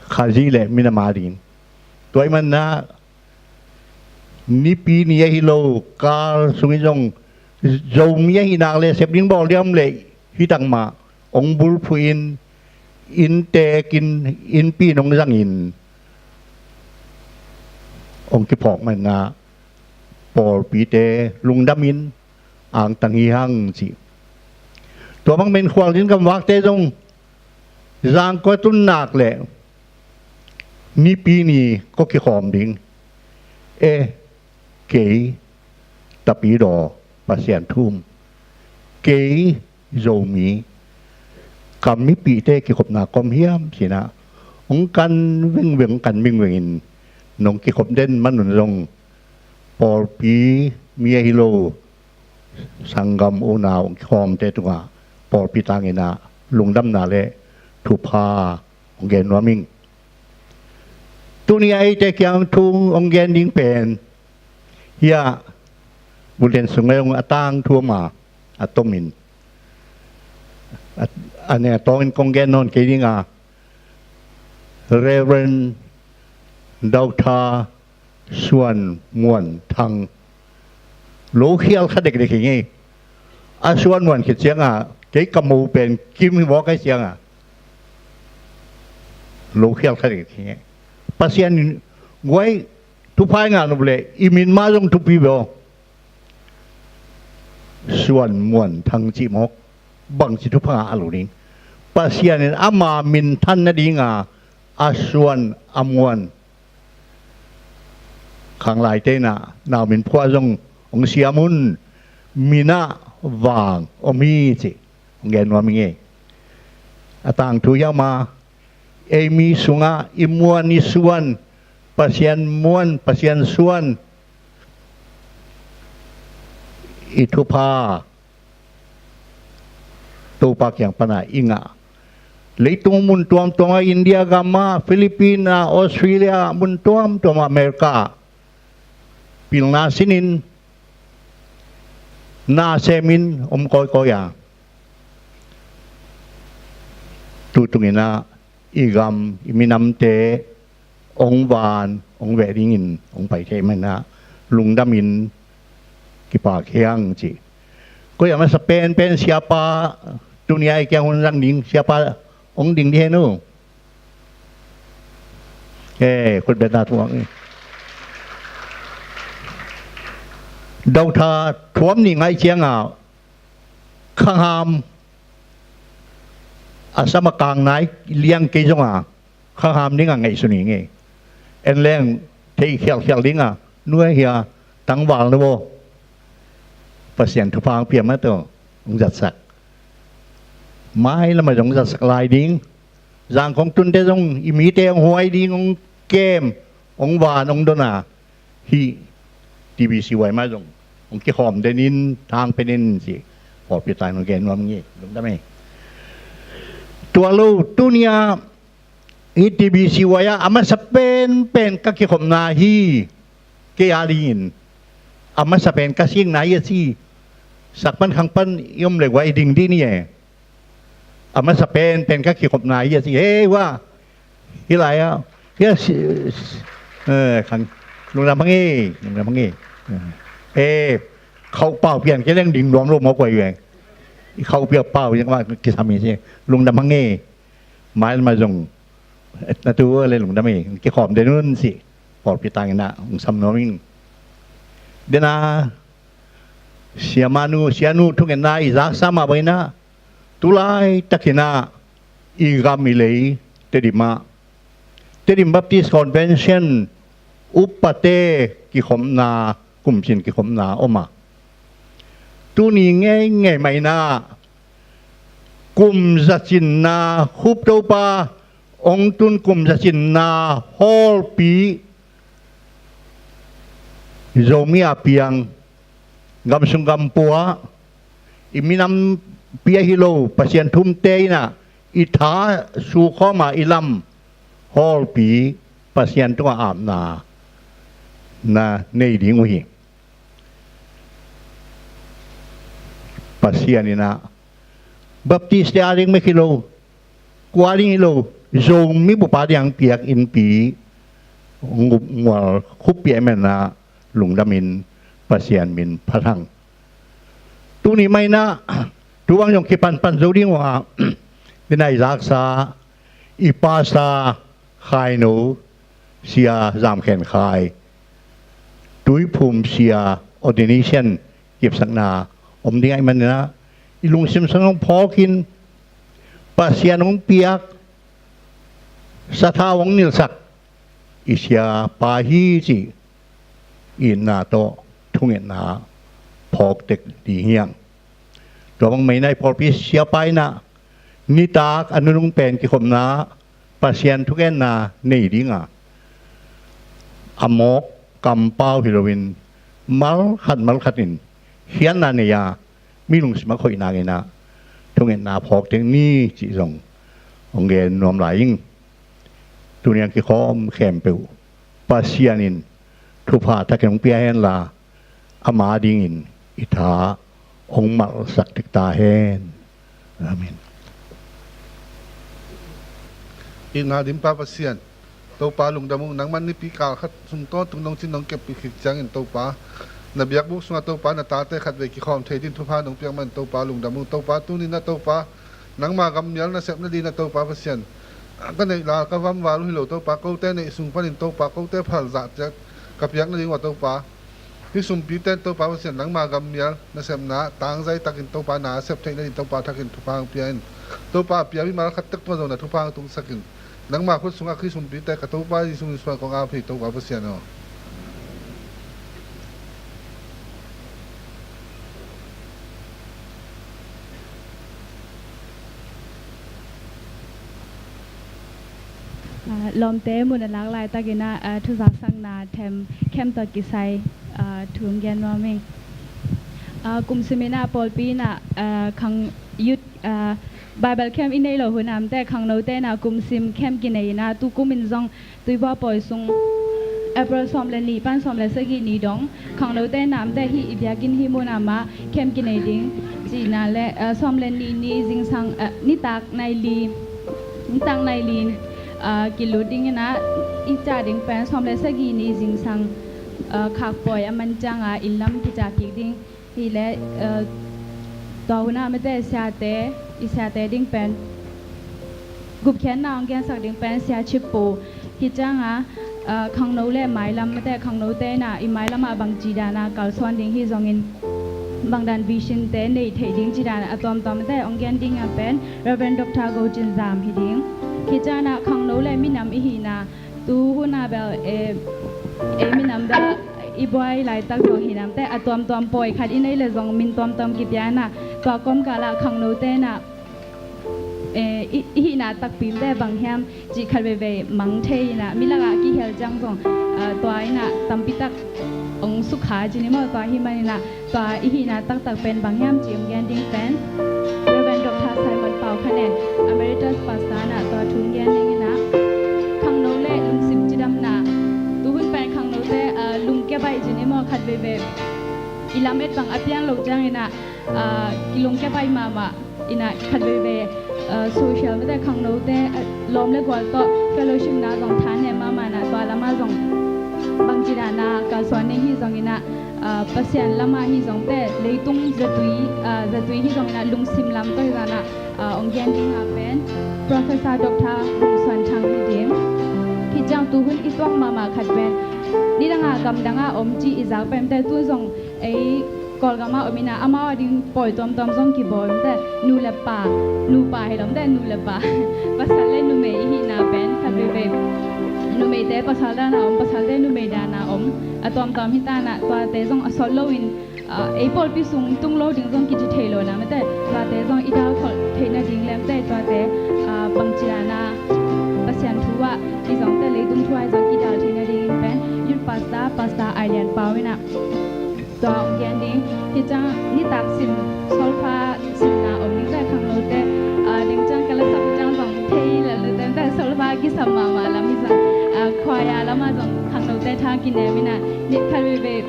Khazih le minam a ding. Tua ih manah nipi ni ahi lo kal sungin zong Zomi ahi nak le sep ding bawl diam le hih tak mah hong bulphuh in, inntekin, innpi in hong zangin hong kiphawk manah pawlpite lungdamin angtang hi hang cih. Tua bang men khual din gamvakte zong zangkua tun nak leh nipi ni kua kikhawm ding. E, kei Tapidaw Pasian thu um, kei Zomi, ka mipihte kikhopna kawm hiam sinah hong kan vengveng, hong kan vengvengin nong kikhop den manun zong pawlpi mi ahi lo sanggam unau hong kikhawmte tungah pawlpi tanginah lungdamna le thupha hong gen nuam ing. Tuni a eite kiang thu hong gen ding pen hiah bulletin sungah hong a tangthu om a, a tomin a, a ne a tawngin kong gen nawn kei ding a, Reverend Doctor Suan Muan Thang. Lo khial kha dekdek hi ngei. A suan muan khit cianga kei ka mo pen kim hi mawk ahi cianga lo khial kha dekdek hi ngei. Pasian in guai thupha i ngah nop leh i min ma zong thupi bia aw. Suan Muan Thang cih mawk bangci thupha ngah a lo ding. Pasian in ama minthan nadinga a suan a muan khanglaite inah nau min phuah zong hong siam un, minah vang om hi cih hong gen nuam hi ngei. A tangthu hiam a, ei mi sungah i muan i suan, Pasian muan Pasian suan, i thupha Topa kiang pana i ngah. Leitung mun tuamtuamah, India gamah, Philippines ah, Australia ah, mun tuamtuamah, America ah pilna sinin, na semin om kawikawi a, tutunginah i gam i minamte hong van hong veh dingin hong pai thei maninah lungdamin kipak hiang ci. Koi a masa penpen siapa, tunia i kiang hun zang ding siapa hong ding di hen uh. Eh, khut beng ta thuak ni. Dotha thuam ni ngaih cianga khangham a sama kang nai liang kei zonga khangham dinga ngaihsun hi ngei. En leng thei khialkhial dinga nuai hia tangval na bo. Pasian thupha hong pia mah tawh hong zatsak. Mai lamah zong zatsak lai ding. Zangkhong tunte zong i mite hong huai ding, hong kem, hong van, hong dona. Hih T B C Y mah zong hong kikhawm den in, thang pen in ci. Pawlpi tang hong gen nuam ngei, lungdam ei. Tua lo tunia hih T B C Y ah a masa penpen ka kikhopna hi. Kei a dingin a masa pen ka sikna hi a ci. Sak pan khang pan i om le guai ding dih ni e. A masa penpen ka kikhopna hi a ci. Hei hua, hih lai ah, hih a si, eh, khang, lungdam hang e, lungdam hang e. Eh, khauh pau pian kei leng ding nuam lo mawk guai ve. I khauh pia pau yang mah kisam hi ci. Lungdam hang e. Mai lamah zong na tu le lungdam ei, kikhawm den un ci. Pawlpi tanginah hong sam nuam ing. Dena siamanu sianu thungetna i zaksa mah bang inah tulai takinah i gam i lei Tedim ah Tedim Baptist Convention upate kikhopna, kumcin kikhopna om a, tuni ngeingei mah inah kum zacinna, Khup Topa hong tun kum zacinna hawlpi Zomi a piang, gamsung gampua i minampi ahi lo Pasian thumte inah i tha sukhawma i lam hawlpi Pasian tungah apna na nei ding uh hi. Pasian inah Baptist te a ding mek hi lo, kua ding hi lo, Zomi bup a ding piak innpi ngual khuppi a manah lungdamin Pasian min phat hang. Tuni mah inah tu bang zong kipanpan zo ding uh a, dena i zaksa i pasa Khaino Sia Zam Khen Khai Tuiphum Sia ordination kipsakna om ding ahih maninah i lungsim sung hong phawkin Pasian hong piak sathau hong nilhsak i siapa hi cih itna tawh thungetna phawk tek ding hiang. Tua bang mah inah i pawlpi siapa inah nitak a nunung pen kikhopna Pasian thugenna nei dinga a mawk kampau hi loin malkhat malkhat in khiatna nei a mi lungsim a khoih nang inah thungetna phawk tek ni cih zong hong gen nuam lai ing. Tuniang kikhawm khempeuh Pasian in thupha thakin hong pia henla ama dingin i tha hong malsak tek ta hen. Amen. Itna dim Pa Pasian, Topa lungdam ung, nangman nipi kal khat sung tawntung nong cin nong keppih khit ciangin Topa na biakbuk sungah Topa na tate khat vei kikhawm thei din thupha nong piak man Topa lungdam ung. Topa tuninah Topa nangma gam mial nasepna dinah Topa Pasian ka neih lal ka vam val uh hi lo Topa, kote neih sung panin Topa kote phal zahciak ka piakna ding uh a Topa hih sumpite in Topa Pasian nangma gam mial nasepna tangzai takin Topa na sep theihna din Topa thakin thupha hong pia in. Topa a pia mimal khat tek tungah zong na thupha hong tungsakin nangma khut sungah hih sumpite ka Topa Jesu min suang kong ap hi Topa Pasian aw. Ah, lawmte mun a lak laitakinah, ah, thuzaksakna them khem tawh kisai, ah, thu hong gen nuam ing. Ah, kum siminah pawlpi inah, ah, khang youth, ah, Bible camp i nei lo hun a amte khangnote inah kum sim camp kinei inah tukum in zong Tuibuah pawi sung, April sawm le nih pan sawm le sagih ni dong khangnote namte hih i biakinn hih munah mah camp kinei ding cihna le, eh, sawm le nih ni zingsang, eh, nitak nai li, nitak nai li, eh, kilut ding inah, i ciah ding pen sawm le sagih ni zingsang, eh, khakpawi a man cianga inn lam kiciah kik ding. Hileh, eh, tua hunah mate siate, i siate ding pen gupkhiatna hong gensak ding pen Sia Chip Pu. Hih cianga, eh, khangno le mailam mate khangnote inah i mailamah bangci dana kalsuan ding hih zongin bangdan vision te nei theih ding ci dana a tuamtuam mate hong gen ding a pen Reverend Doctor Go Cin Zam hi ding. Hih ciangah khangno le minam i hihna tu hunah bel, eh, ei minam bel i buai laitak zong hi namte a tuamtuam pawi khat i nei le zong min tuamtuam kipia inah tua kawmkalah khangnote inah, eh, i, i hihna takpimte bang hiam cih khat veivei mang thei inah mi lakah kihel ciang zong, eh, tua inah tampitak hong sukha ci ni maw, tua hi man inah tua i hihna taktak pen bang hiam cih hong gen ding pen Reverend Doctor Simon Pau Khan En, Emeritus Pastor inah tua thu hong gen ding inah khangno le lungsim cidamna. Tuhun pen khangnote, ah, lungkia baih ci ni maw, khat veivei i lamet bang a piang lo ciang inah, ah, kilungkia baih mahmah inah khat veivei, ah, social mate khangnote, ah, lawm le gual tawh fellowship na zong thanem mahmah inah tua lamah zong bangci dana kalsuan ding hih zong inah, ah, Pasian lamah hih zongte leitung zatui, ah, zatui hih zong inah lungsim lam tawh hih zong inah, ah, hong gen ding a pen Professor Doctor Lung Suan Thang hi ding. Hih ciang tuhun i tuak mahmah khat pen nidangah gamdangah om ci i zak pente tu zong ei Kawlgamah om inah amau a ding pawi tuamtuam zong kibawl mate, nu le pa, nupa hi lo mate, nu le pa, pasal le numei i hihna pen khat veivei numeite pasal dana om, pasalte numei dana om, a tuamtuam hi tanah tuate zong a sawt loin, ah, ei pawlpi sung tung lo ding zong kici thei lo na mate, tuate zong i dalkhol theih nading le mate, tuate, ah, bangci dana Pasian thu ah i zongte leitung thu ah i zong i dal theih nadingin pen Youth Pastor, Pastor Ai Lian Pau inah tua hong gen ding. Hih ciang nitak sim solfa simna om ding te khangnote, ah, ding ciang ka la sam ciang zong thei le le te te solfa kisam mahmah lam hi zong, ah, khawia lamah zong khangnote tha kinem inah nit khat veivei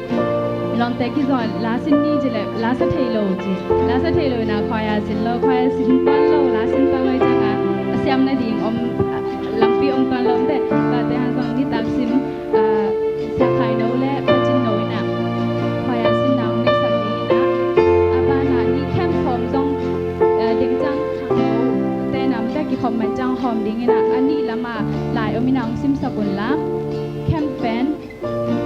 lawmte kizawn la sin ni ci le la sa thei lo ci, la sa thei lo inah khawia sin lo, khawia sin tuan lo, la sin tuan lo ciangah a siam nading om, ah, lampi om tuan lo te, tuate hang zong nitak sim, ah, Sia Khai No le Pacin No inah khawia sinna hong neihsak ding inah, a banah ni camp khawm zong, ah, ding ciang khangnote namte kikhawm man ciang khawm ding inah a nih lamah lai om inah hong simsak un la. Camp pen,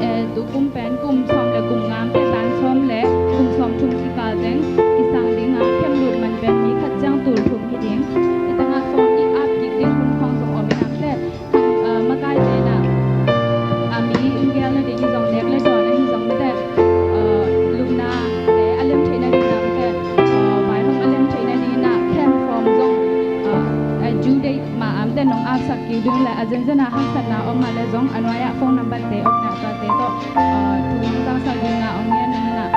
eh, tukum pen kum sawm le kum nga mate, tan sawm le kum sawm thum kikal teng kisang ding a, camp lut man pen mi khat ciang tul thum hi ding. Hih tengah phone i ap kik ding hun khawng zong om inah mate, ah, makaite inah, ah, mi lunggel nading hi zong, nek le dawn ahi zong mate, ah, lupnate a lem theih nading inah mate, ah, vaihawm a lem theih nading inah camp form zong, ah, ah, due date mah a mate nong apsak kik ding le a zenzen a haksatna om mah le zong a nuai-ah phone number te om inah tuate tawh, ah, thu hong zangsak ding a hong ngen ning inah.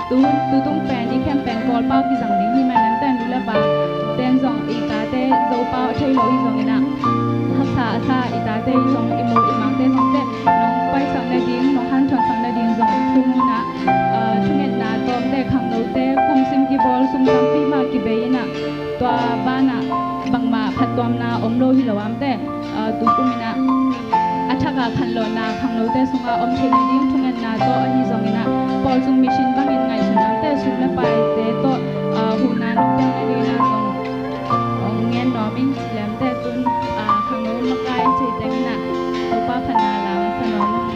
Tu, tutung pen i camp pen Kawlpau kizang ding hi man lam ten nu le pa ten zong i tate Zopau a thei lo hi zong inah haksa a sa i tate hi zong i mu i mangte zong te nong paisak nading, nong hanthawnsak nading zong thum inah, ah, thungetna tawmte khangnote kum sim kibawl sum tampi mah kibei inah tua banah bangmah phattuamna om lo hi lo a mate, ah, tukum inah a thakah khanlawhna khangnote sungah om theih nading thungetna tawh ahi zong inah pawl sung mission bangin ngaihsun lamte sum le paite tawh, ah, huhna nong piak nading inah zong hong ngen nuam ing. Ci lamte tun, ah, khangno makai cei teng inah Topa phatna lam sa nuam ing.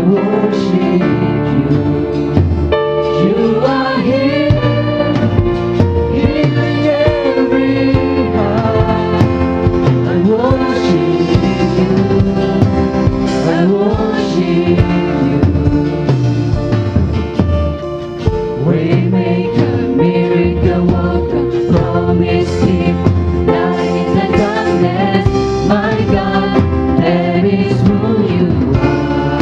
Worship you. You are here, here in every heart. I worship you. I worship you. Waymaker, miracle worker, promise keeper, light in the darkness, my God, that is who you are.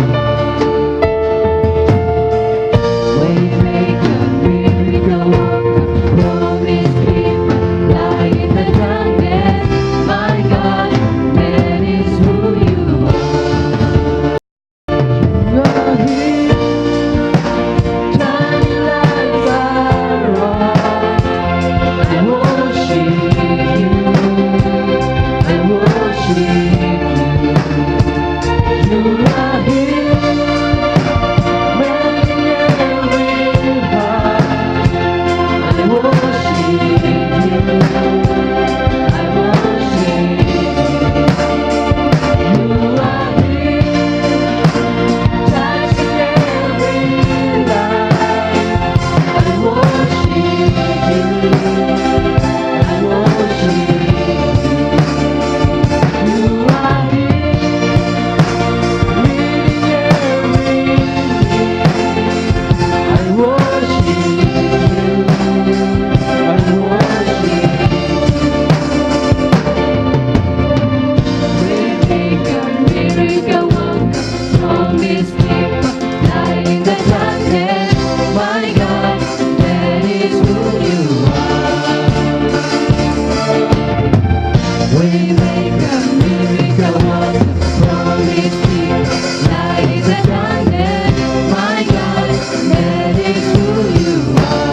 Waymaker, miracle worker, promise keeper, light in the darkness, my God, that is who you are. You are here, turning lives around. I worship you. I worship you. You are here, mending every heart. I worship you. I worship you. You are here, touching every life. I worship you. I worship you. You are here, meeting every need. I worship you. I worship you. Waymaker, miracle worker, promise keeper, light in the darkness, my God, that is who you are. Waymaker, miracle worker, promise keeper, light in the darkness, my God, that is who you are.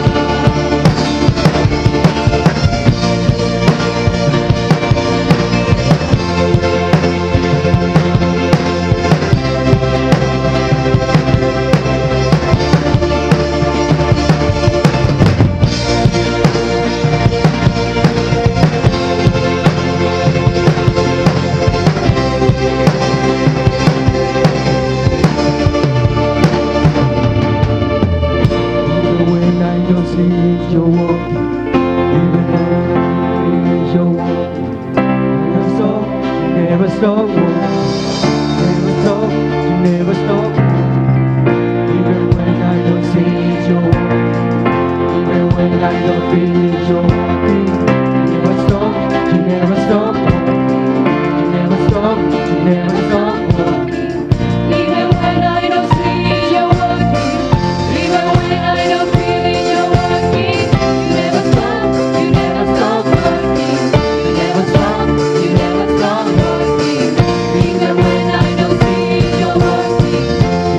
Even when I don't see it, you're working. Even when I don't feel it, you're working. Never stop, you never stop working. Never stop, you never stop working. Even when I don't see it, you're working. Even when I don't feel it, you're working. You never stop, you never stop working. You never stop, you never stop working. Even when I don't see it, you're working. Even when I don't feel it, you're working. You never stop, you never stop working. You never stop, you never stop working. Even when I don't see it, you're working.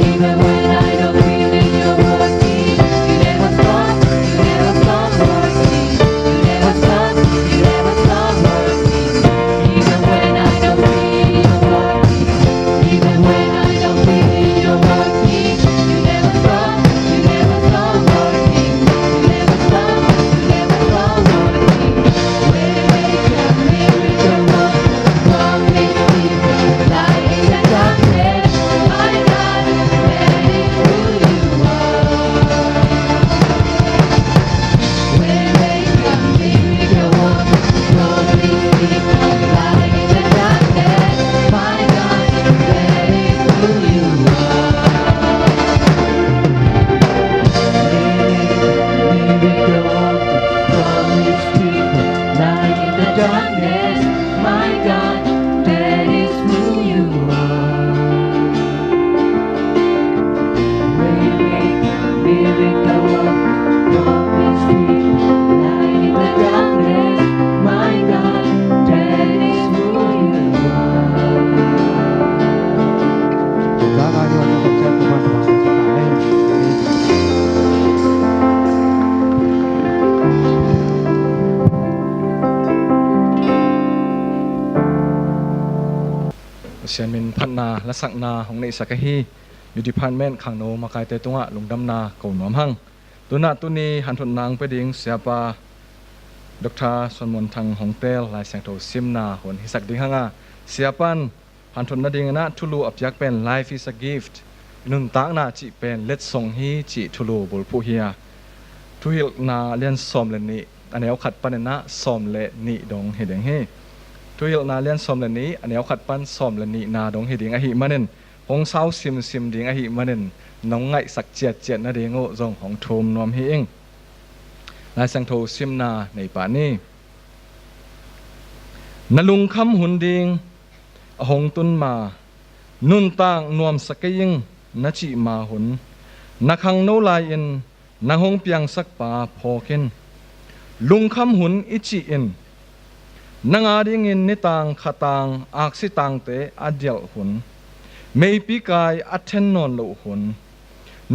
Even when I don't feel it, you're working. You never stop, you never stop working. You never stop, you never stop working. Even when I don't feel it, you're working. Even when I don't feel it, you're working. You never stop, you never stop working. You never stop, you never stop working. Waymaker, miracle worker, promise keeper, light in the darkness, my God, that is who you are. Waymaker, miracle worker, promise keeper, light in the darkness, my God, that is who you are. Waymaker, miracle worker, promise keeper, light in the darkness, my God, that is who you are. Waymaker, miracle worker, promise keeper, light in the darkness, my God, that is who you are. Pasian min phatna lasakna hong neihsak ahi. Youth Department khangno makaite tungah lungdamna ko nuam hang. Tunah tuni hanthotna hong pia ding Siapa Doctor Suan Muan Thang hong tel Lai Siangtho simna hun hisak ding hang a, Siapa'n hanthot nadingin ah thulu a piak pen Life is a Gift, nuntakna cih pen letsong hi cih thulu bulphuh hi a, Thuhilhna lian sawm le nih, a neu khat panin ah sawm le nih dong hi ding hi. Thuhilhna lian sawm le nih, a neu khat pan sawm le nihna dong hi ding ahih manin, hong sau simsim ding ahih manin, nong ngaihsak ciatciat nading uh zong hong thum nuam hi ing. Lai Siangtho simna nei pah ni. Na lungkham hun ding a hong tun ma, nuntak nuamsa kei ing na cih ma hun, na khangno lai-in nang hong piangsak pa phawk in. Lungkham hun i cih in, nang a dingin nitang khatang aksi tangte a dialh hun, meipi kai a then nawn loh hun,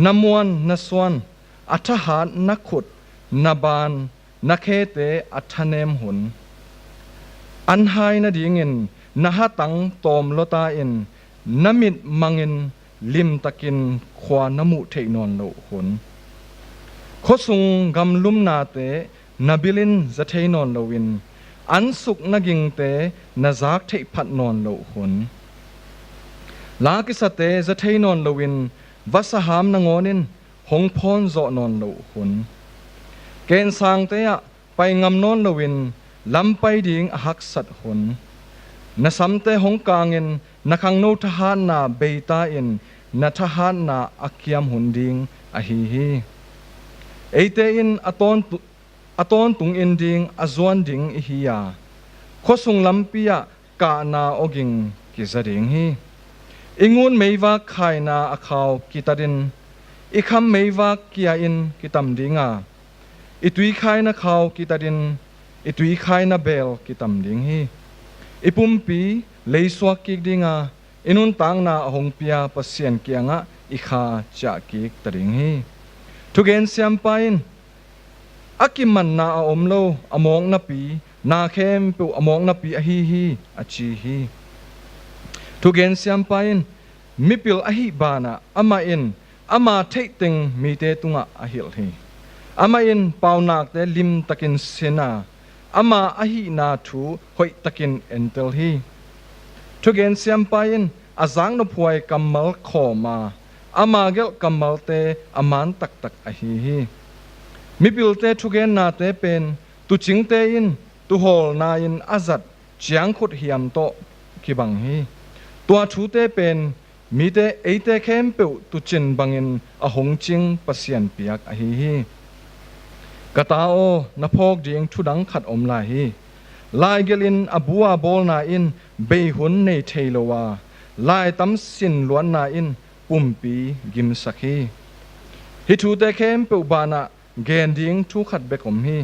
na muan na suan, a thahat na khut, na ban, na khete a thanem hun, an hai nadingin na hatang tawm lota in, na mit mangin limtakin khua na muh theih nawn loh hun, khuasung gamlumnate na bilin za thei nawn loin, an suk na gingte na zak theih phat nawn loh hun, la kisate za thei nawn loin, vasaham nangawn in hong phawn zawh nawn loh hun, kensangte ah pai ngam nawn loin lampai ding a haksat hun, na samte hong kangin na khangno thahatna beita in na thahatna a kiam hun ding ahi hi. Eite in a tawntu-, a tawntung in ding a zuan ding i hi a, khuasung lampi ah kahna awging kiza ding hi. I ngun meivak khaina a khau kitatin, i kham meivak kia in kitam ding a, i tui khaina khau kitatin, i tui khaina bel kitam ding hi. I pumpi leisuak kik ding a, i nuntakna a hong pia Pasian kiangah i kha ciah kik ta ding hi. Thugen siampa in, a kimanna a om lo, a mawk napi, na khempeuh a mawk napi ahi hi, a ci hi. Thugen siampa in, mipil ahih banah amah in ama theih teng mite tungah a hilh hi. Amah in paunakte limtakin sin a, ama ahihna thu hoihtakin entel hi. Thugen siampa in a zaknophuai kammal khawm a, ama gelh kammalte a man taktak ahi hi. Mipilte thugennate pen tuucingte in tuuhawlna in a zat ciangkhut hiam tawh kibang hi. Tua thute pen mite, eite khempeuh tuucin bangin a hong cing Pasian piak ahi hi. Ka ta aw, na phawk ding thudang khat om lai hi. Laigelh in a bu a bawlna in bei hun nei thei lo a, laitam sin luatna in pumpi gimsak hi. Hih thute khempeuh banah gen ding thu khat bek om hi.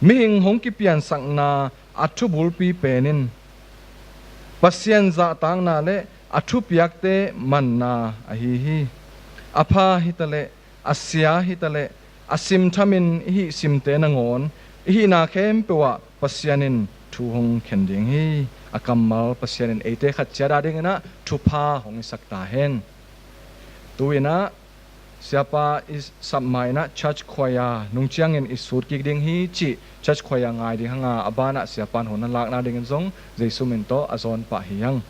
Mihing hong kipiansakna a thubulpi pen in Pasian zahtakna le a thupiakte manna ahi hi. A pha hitaleh, a sia hitaleh, a simthamin i hih simte nangawn i hihna khempeuh ah Pasian in thu hong khen ding hi. A kammal Pasian in eite khat ciat a dingin ah thupha hong hisak ta hen. Tu-in ah siapa i sap ma-in ah church choir nung ciangin i sut kik ding hi cih church choir ngai ding hang a, a banah siapa in hun a lakna dingin zong Jesu min tawh a zawn pah hi hang.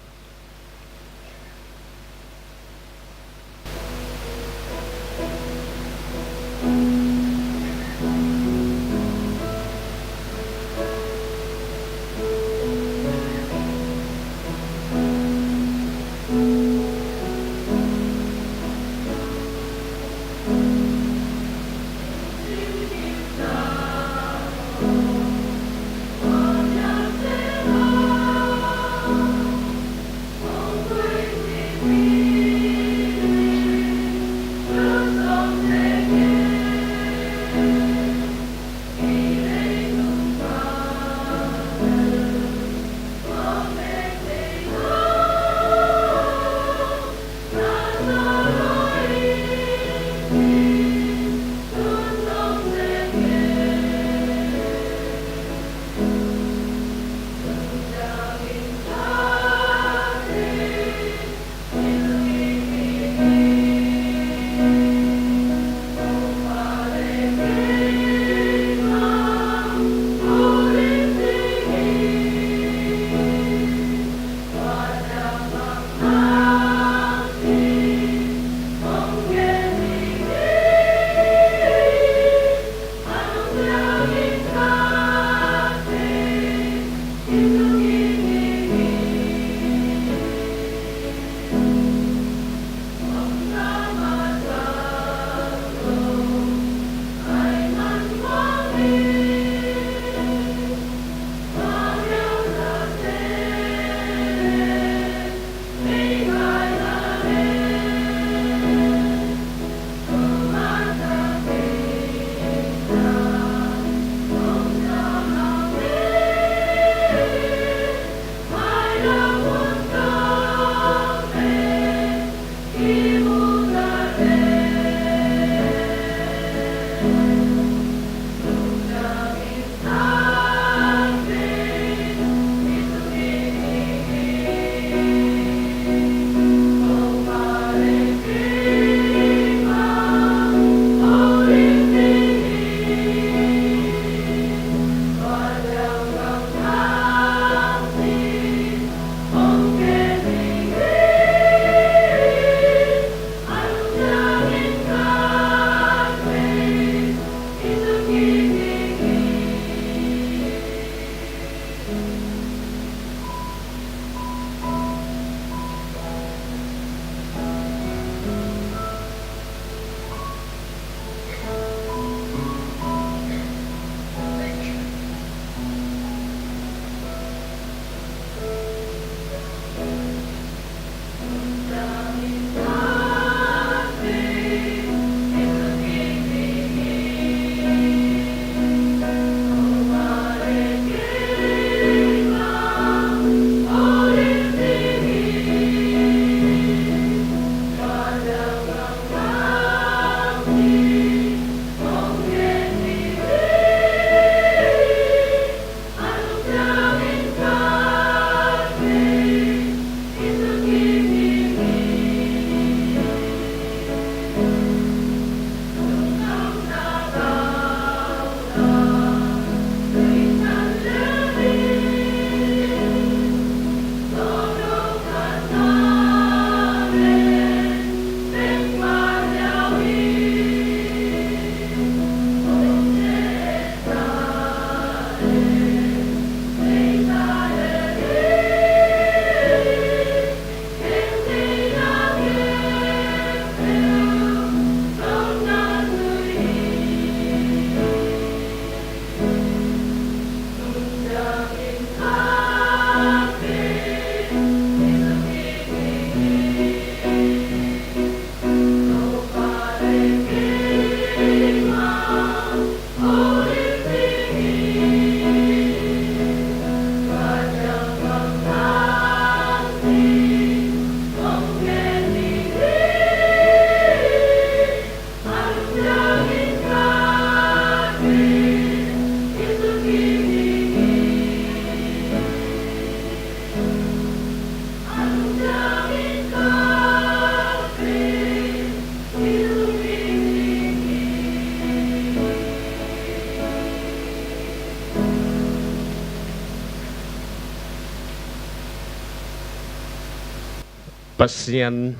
Pasian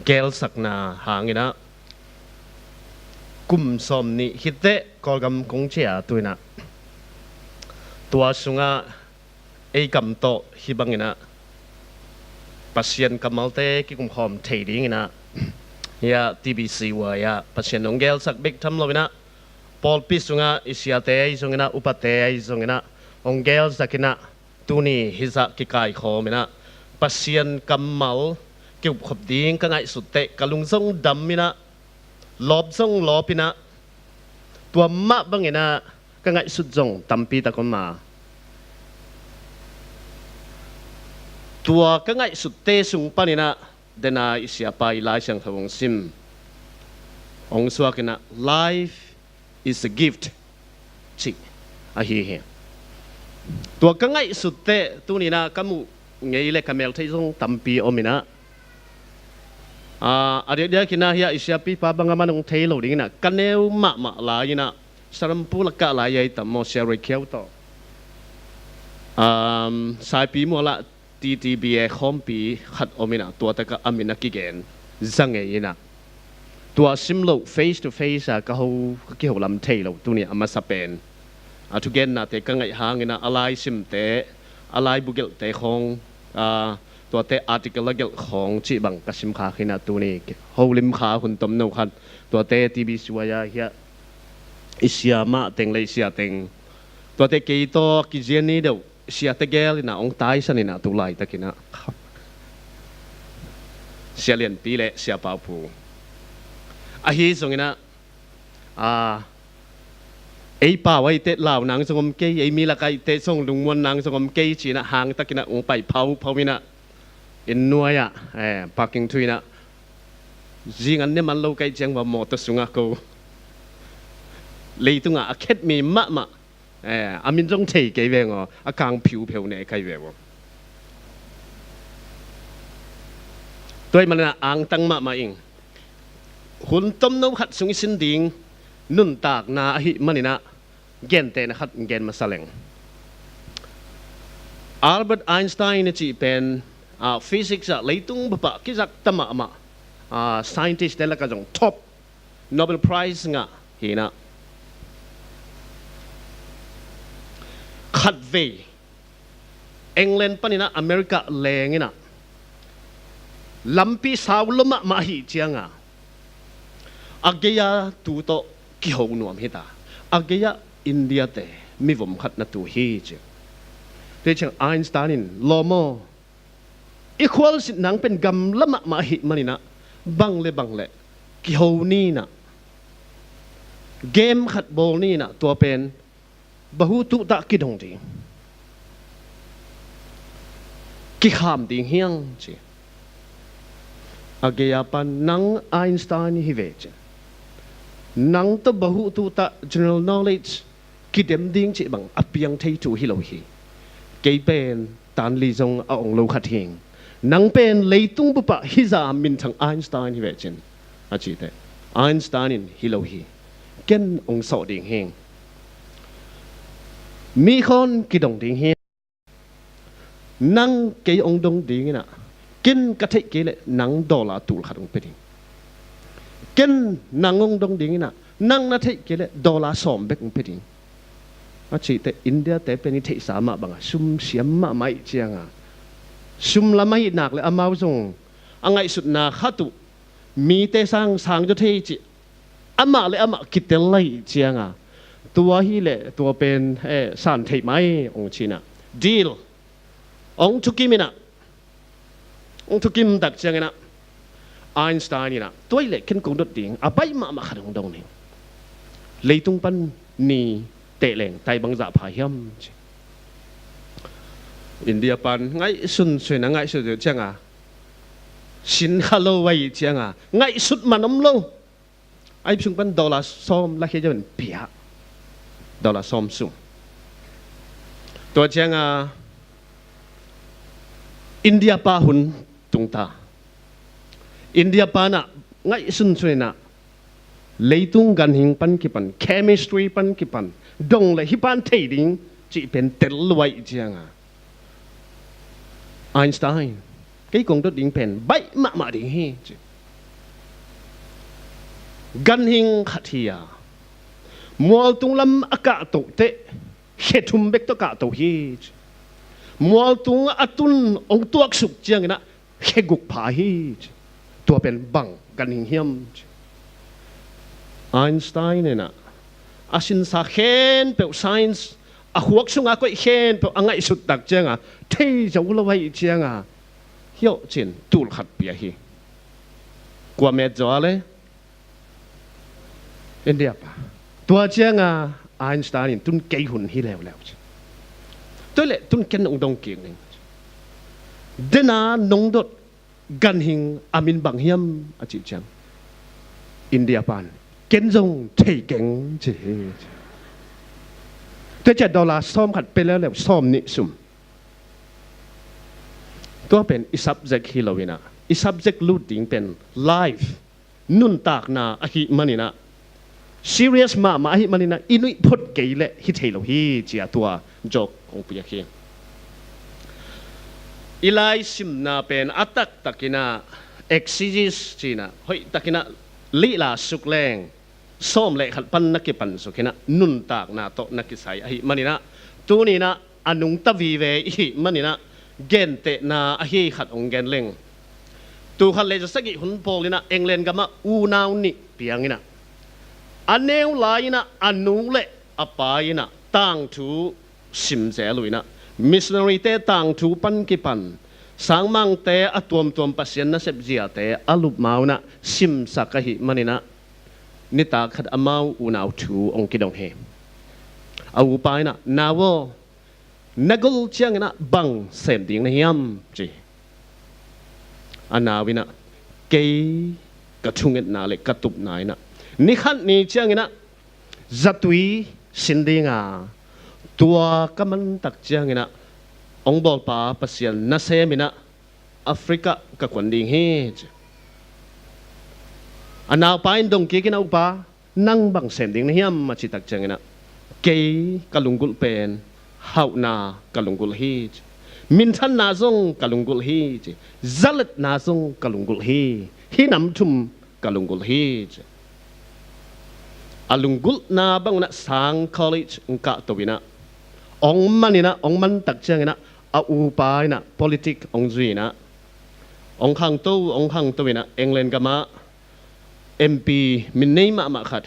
gelsakna hanginah kum sawm nih khit teh Kawlgam kong ciah tu inah tua sungah ei kam tawh hih banginah Pasian kammalte kikumkhawm thei dinginah hiah T B C Y ah Pasian hong gelsak bek tham loinah pawlpi sungah i siate ahi zonginah upate ahi zonginah hong gelsakinah tuni hizah kikaikhawm inah Pasian kammal kiupkhop ding ka ngaihsut teh ka lung zong dam inah lawp zong lawp inah tua mah banginah ka ngaihsut zong tampi tak om a, tua ka ngaihsutte sung paninah dena i siapa i Lai Siangtho hong sim hong suakinah life is a gift cih ahi hi. Tua ka ngaihsut teh tuninah ka muh ngei le ka melthei zong tampi om inah a diakdiakinah hiah i siapipa bang a man hong thei lo dinginah ka neu mahmah lai inah Sarampu lakah lai ahi tam maw, Sia Roi Khiau tawh Saipi mualah T T B A khawmpi khat om inah tua takah a min a kigen za ngei inah tua sim loh face to face a ka ho ka kiho lam thei lo tuni a masa pen a thugennate ka ngaih hanginah a lai simte a lai bugelhte khawng a tuate article a gelh khawng cih bang ka simkha khinah tuni holim kha hun tomno khat tuate T B C Y a hiah i sia mah teng le i sia teng tuate kei tawh kizian ni deuh siate gel inah hong taisan inah tu laitakinah Sia Lianpi le Sia Paupu ahi zonginah a ei pau ahi teh lau nang zong om kei, ei mi lak ahi teh zong lungmuan nang zong om kei cinah hangtakinah hong pai phauphau inah inn nuai-ah parking thu inah zing an ne man lo kaih ciang va mawtaw sungah ko leitungah a khetmi mahmah a min zong thei kei veng aw, a kang phiupheu ne kai veng aw. Tua ih maninah angtang mahmah ing hun tomno khat sung i sin ding nuntakna ahi maninah gentehna khat gen masa leng. Albert Einstein a cih pen physics ah leitung bupah kizakta mahmah scientist te lakah zong top Nobel Prize ngah hinah khatvei England paninah America lenginah lampi sau lo mahmah ahi cianga a gei-a tu tawh kiho nuam hita. A gei-ah India te mivom khat na tu hi ci. Tei ciang Einstein in lawm aw, i khualzin nang pen gamla mahmah ahi maninah bang le bang le kiho ninah game khat bawl ninah tua pen bahu tuhtah kidong ding kikham ding hiang ci. A gei-a pan nang Einstein hi ve cin nang tawh bahu tuhtah general knowledge kidem ding cih bang a piang thei thu hi lo hi. Kei pen tanli zong a ong lo khat hing. Nang pen leitung bupah hiza minthang Einstein hi ve cin a cite Einstein in hi lo hi. Ken ong sawh ding hing. Mi khawn kidong ding hi. Nang kei ong dong dinginah ken ka theih kei leh nang dollar tul khat ong pe ding. Ken nang ong dong dinginah nang na theih kei leh dollar sawm bek ong pe ding. A cihte India te pen i theihsa mah banga sum siam mahmah ih cianga sum lam ahi nak le amau zong a ngaihsutna khat uh mite sang sang zaw thei cih amah le amah kitel lai cianga tua hi le tua pen eh, san theih mai ong cinah deal ong thukim inah ong thukim tak cianginah Einstein inah tua hi le ken kong dot ding a baih mahmah khat ong dong ning. Leitung pan ni tehleng tai bang zah pha hiam ci. India pan ngaihsun suina ngaihsun cianga sin kha lo vai cianga ngaihsut man om lo. Ai sung pan dollar sawm la khia jaw in pia dollar sawm sung. Tua cianga India pa hun tungta India panah ngaihsun suninah leitung ganhing pan kipan chemistry pan kipan dong le hi pan thei ding cih pen tel luai cianga Einstein Kei kong dot ding pen baih mahmah ding hi, ci. Ganhing khat hi a, mualtung lam a kahtoh teh khe thum bek tawh kahtoh hi, ci. Mualtung a tun hong tuaksuk ciangin ah khe guk pha hi, ci. Tua pen bang ganhing hiam, ci. Einstein in ah a sinsa khempeuh, science a khuak sunga koih khempeuh a ngaihsut tak cianga thei zo lo ahih cianga, hiau cin tul khat pia hi. Kua met zaw a le? India pa. Tua cianga Einstein in tun kei hun hi leuleu, ci. Tua leh tun ken nong dong kik ning. Dena nong dot ganhing a min bang hiam, a cih ciang, India pan ken zong thei keng, ci hi. Tua ciah dollar sawm khat pia leuleu, sawm nih sum. Tua pen i subject hi lo in ah, i subject lut ding pen life, nuntakna ahih manin ah, serious mahmah ahih manin ah, i nuih phot kei leh hi thei lo hi, ci a tua joke kong piak hi. I lai simna pen a taktakin ah exegesis ci-in ah, hoih takin ah lihla suk leng, sawm le khat pan na kipan suk in ah, nuntakna tawh na kisai ahih manin ah, tuni-in ah a nungta vive i hih manin ah, gentehna ahi khat hong gen leng. Tul khat le za sagih hun pawl in ah England gamah unau nih piang in ah, a neu lai-in ah a nu le a pa in ah tangthu sim zel uh in ah, missionary-te tangthu pan kipan, sangmangte a tuamtuam Pasian nasep ziate a lupmau in ah simsak ahih manin ah, nitak khat amau unau thu hong kidong hi. A upa in ah, "Nau aw, na gol ciangin ah bang sem ding na hiam?" ci. A nau in ah, "Kei ka thungetna le ka tupna in ah, ni khat ni ciangin ah zatui sin ding a, tua ka man tak ciangin ah hong bawlpa Pasian nasem in ah Africa ka kuan ding hi," ci. A naupa in dong kik in ah, "Upa, nang bang sem ding na hiam?" a cih tak ciangin ah, "Kei ka lunggulh pen hauhna ka lunggulh hi," ci. "Minthanna zong ka lunggulh hi," ci. "Zaletna zong ka lunggulh hi. Hih nam thum ka lunggulh hi," ci. A lunggulhna bang un ah sang college hong kahto in ah, hong man in ah, hong man tak ciangin ah, a upa in ah politic hong zui in ah, hong khangto, hong khangto in ah England gamah M P min nei mahmah khat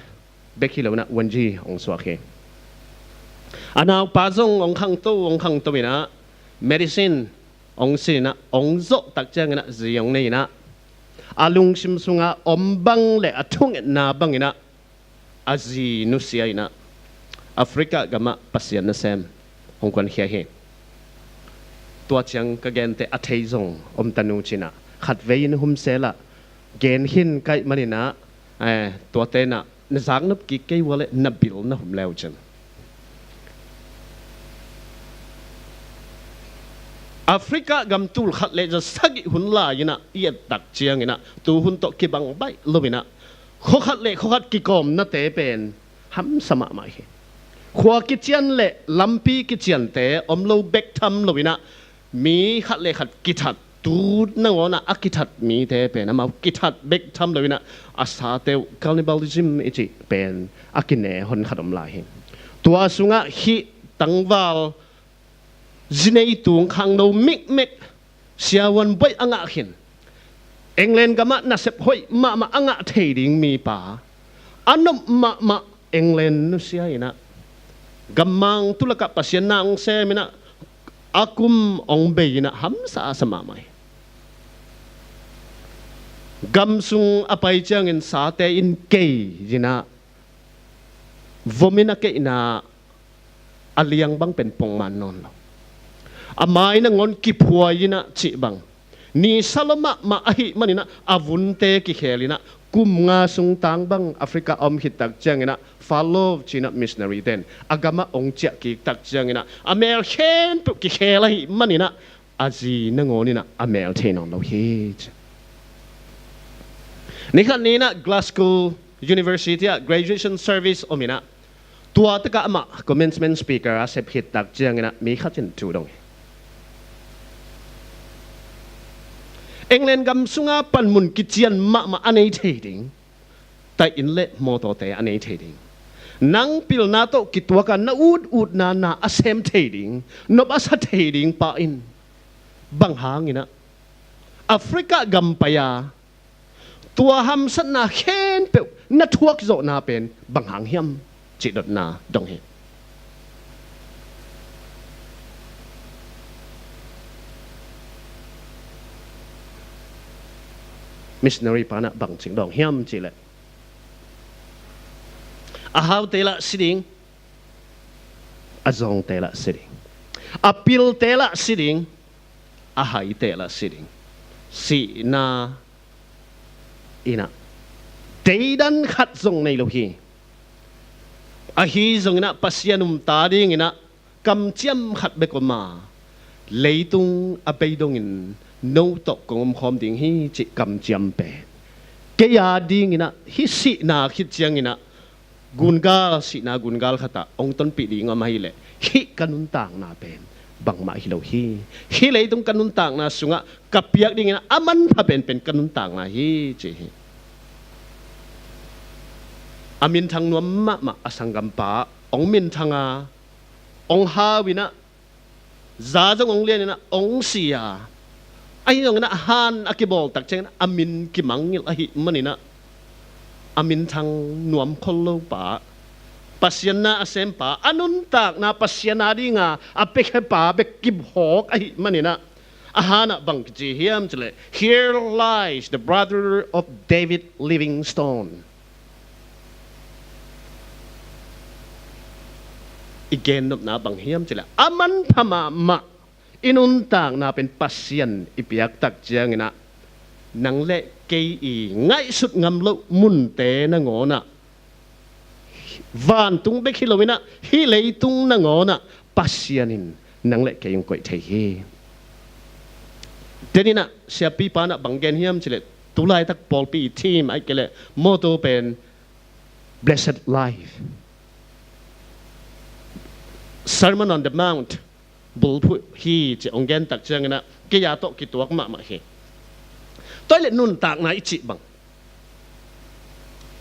bek hi lo in ah, Wanji hong suak hi. A naupa zong hong khangto, hong khangto in ah medicine hong sin in ah, hong zawh tak ciangin ah zi hong nei in ah, a lungsim sunga om bang le a thungetna bang in ah, a zi nusia in ah Africa gamah Pasian nasem hong kuankhia hi. Tua ciang ka gente a thei zong om ta nu, ci-in ah khatvei in humsel ah gen khin ka hih manin ah, eh, tuate in ah na zaknop kik kei ua leh na bil na hum leu cin. Africa gam tul khat le za sagih hun lai-in ah i et tak ciangin ah, tu hun tawh kibang baih lo-in ah, khua khat le khua khat kikawmnate pen hamsa mahmah hi. Khua kician le lampi kiciante om lo bek tham lo-in ah, mi khat le khat kithat, tu nangawn ah a kithat mite pen amau kithat bek tham lo-in ah, a sate uh cannibalism i cih pen a kine hon khat om lai hi. Tua sungah hih tangval zinei tung khangno mikmek, siavuan buaih a ngah khin, England gamah nasep hoih mahmah a ngah thei ding mipa, a nop mahmah England nusia in ah, gammang tulakah Pasian na hong sem in ah, a kum hong bei in ah hamsa a sa mahmah hi. Gam sung a pai ciangin sate in kei in ah, vom in a keihna a liang bang pen pongman nawn lo. A mai nangawn kiphuai in ah cih bang, nisa lua mahmah ahih manin ah a vunte kikhel in ah, kum nga sung tang bang Africa a om khit tak ciangin ah, Falov ci-in ah missionary-ten a gamah hong ciah kik tak ciangin ah, a mel khempeuh kikhel ahih manin ah, a zi nangawn in ah a mel thei nawn lo hi, ci. Ni khat ni-in ah Glasgow University ah graduation service om in ah, tua takah amah commencement speaker a sep khit tak ciangin ah mi khat in thu dong hi. England gam sunga panmun kician mahmah a nei thei ding, taih inn le mawtawte a nei thei ding, nang pilna tawh kituaka na ututna na a sem thei ding, nop a sa thei ding pa in bang hanginah Africa gam pai-a tua hamsatna khempeuh na thuak zawhna pen bang hang hiam? Cih dotna dong hi. Missionary panah bangcing dong hiam cihleh, a haute lah si ding, a zawngte lah si ding, a pilte lah si ding, a haite lah si ding. Sihna innah deidan khat zong nei lo hi. Ahi zonginah Pasian umta dinginah kamciam khat bek om a, leitung a bei dongin no tawh kong omkhawm ding hi cih kamciam pen kei a dinginah hih sihna khit cianginah gungal, sihna gungal khatah hong tonpih ding om ahileh hih ka nuntakna pen bangmah hi lo hi. Hih leitung ka nuntakna sungah ka piak dingin a manpha penpen ka nuntakna hi ci hi. A minthang nuam mahmah a sanggampa hong minthang a, hong hau inah, za zong hong lian inah hong si a, ahi zongin a han a kibawl tak ciangin a min kimangngilh ahih maninah a minthang nuam khol lopa, Pasian na a sempa, a nuntakna Pasian a dinga a piakhia pa bek kibhawk ahih maninah a hanah bang kici hiam cileh, "Here lies the brother of David Livingstone." I gennopna bang hiam cileh, a manpha mahmah i nuntakna pen Pasian i piaktak cianginah nang le kei i ngaihsut ngam loh munte nangawnah, vantung bek hi loinah hih leitung nangawnah Pasian in nang le kei hong koih thei hi. Teninah siapipa nah bang gen hiam cileh, tulaitak pawlpi i thim ahih kei leh motto pen Blessed Life, Sermon on the Mount bulphuh hi ci hong gentak cianginah kei a tawh kituak mahmah hi. Tua hileh nuntakna i cih bang,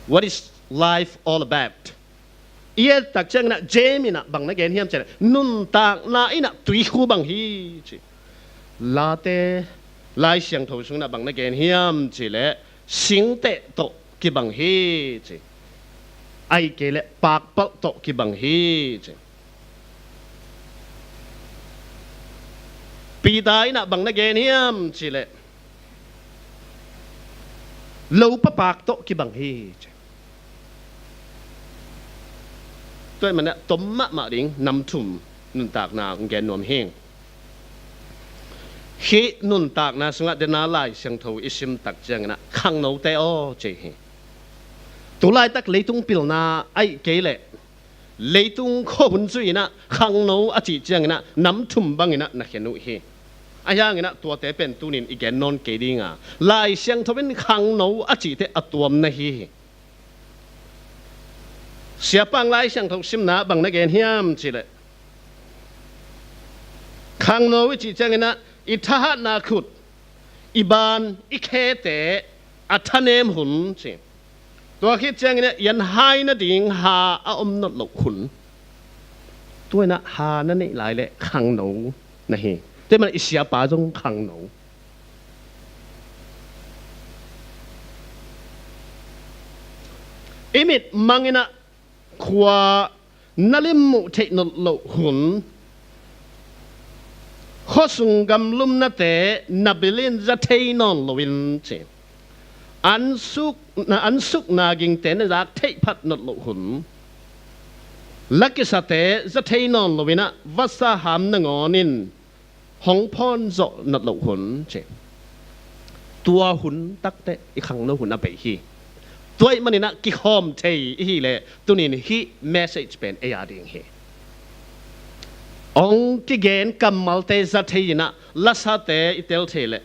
what is life all about? I ettak cianginah James inah bang na gen hiam cileh, nuntakna innah tuikhu bang hi ci. Late, Lai Siangtho sunginah bang na gen hiam cileh, singteh tawh kibang hi ci. Ahih kei leh pakpalh tawh kibang hi ci. Peter innah bang na gen hiam cileh, lopa pak tawh kibang hi ci. Tua ahih maninah tom mahmah ding nam thum nuntakna hong gen nuam hi. Hih nuntakna sungah dena Lai Siangtho i simtak cianginah khangnote aw ci hi. Tulaitak leitung pilna ahih kei leh leitung khuahun zui inah khangno a cih cianginah nam thum banginah na khen uh hi. Ahi hanginah tuate pen tunin i gen nawn kei dinga, Lai Siangtho in khangno a cihte a tuam na hi hi. Siapa in Lai Siangtho simna bang na gen hiam cileh, khangno i cih cianginah i thahatna khut, i ban, i khete a thanem hun ci. Tua khit cianginah i an hai nading ha a om nawn loh hun. Tua inah ha na neih lai leh khangno na hi. Tua ahih manin i siapa zong khangno. I mit manginah khua na limmuh theih nawn loh hun, khuasung gamlumnate na bilin za thei nawn loin ci. An suk, an sukna gingte na zak theih phat nawn loh hun, lakisate za thei nawn loinah vasa ham nangawnin hong phawn zawh nawn loh hun ci. Tua hun takteh i khangno hun a bei hi. Tua ahih maninah kikhawm thei i hih leh tunin hih message pen ei a ding hi. Hong kigen kammalte za thei inah lasate i tel thei leh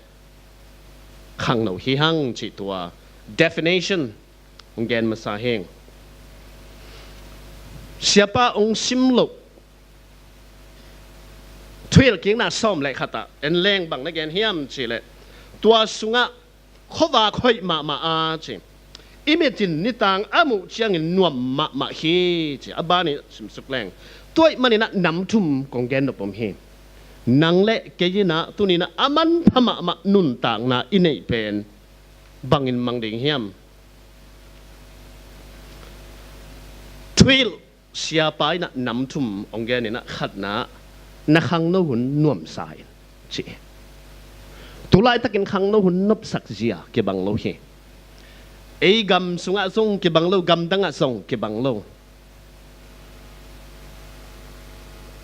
khangno hi hang cih tua definition hong gen masa hi. Siapa hong sim loh Thuhilhkikna sawm le khatah en leng bang na gen hiam cihleh, Tua sungah khuavak hoih mahmah a ci. I mit in nitang a muh ciangin nuam mahmah hi ci. A ban in simsuk leng. Tua ahih manin ah nam thum kong gen nop om hi. Nang le kei in ah tuni in ah a manpha mahmah nuntakna i neih pen bangin mang ding hiam? Thuhilh siapa in ah nam thum hong gen in ah, khatna, na khangno hun nuamsa in ci. Tulaitakin khangno hun nopsak zia kibang lo hi. Ei gam sungah zong kibang lo, gamdangah zong kibang lo.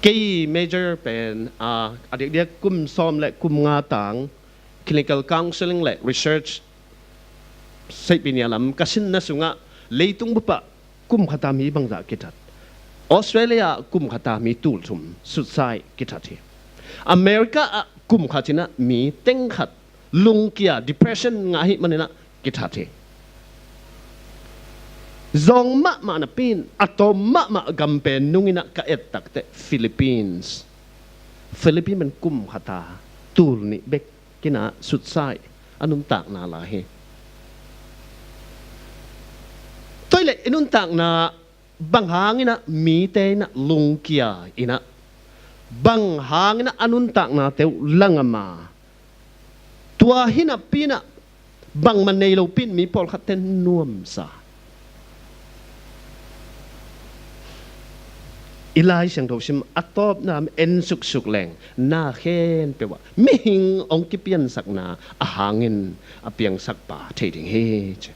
Kei major pen a, a diakdiak kum sawm le kum nga tang clinical counseling le research seihpi nia lam ka sinna sungah leitung bupah kum khata mi bangzah kithat. Australia ah kum khata mi tulthum sutsaih kithat hi. America ah kum khat in ah mi teng khat lungkia, depression ngah ahih manin ah kithat hi. Zawng mahmah napi in a tawm mahmah gam pen nung in ah ka et takteh Philippines. Philippines pen kum khata tul nih bek in ah sutsaih a nuntakna lai hi. Tua ahih leh i nuntakna bang hangin ah mite in ah lungkia in ah, bang hangin ah a nuntaknate uh langam a, tua hi napi in ah bangmah nei lopi in mi pawlkhatte nuamsa. I Lai Siangtho sim a tawpna en suksuk leng, na khempeuh ah mihing hong kipiansakna a hangin a piangsakpa thei ding hi ci.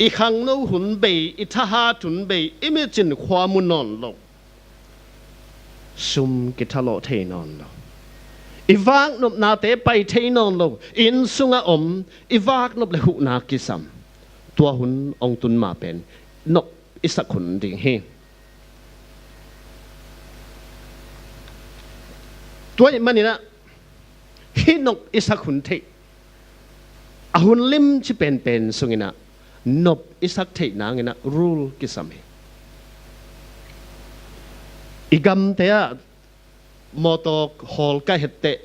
I khangno hun bei, i thahat hun bei, i mit in khua mu nawn lo, sum kithalawh thei nawn lo, i vaknopnate pai thei nawn lo, inn sungah om, i vaknop le huhna kisam. Tua hun hong tun ma pen nop i sak hun ding hi. Tua ahih manin ah hih nop i sak hun theih, a hun limci penpen sungin ah nop i sak theih nangin ah rule kisam hi. I gamte ah mawtaw hawl ka hi teh,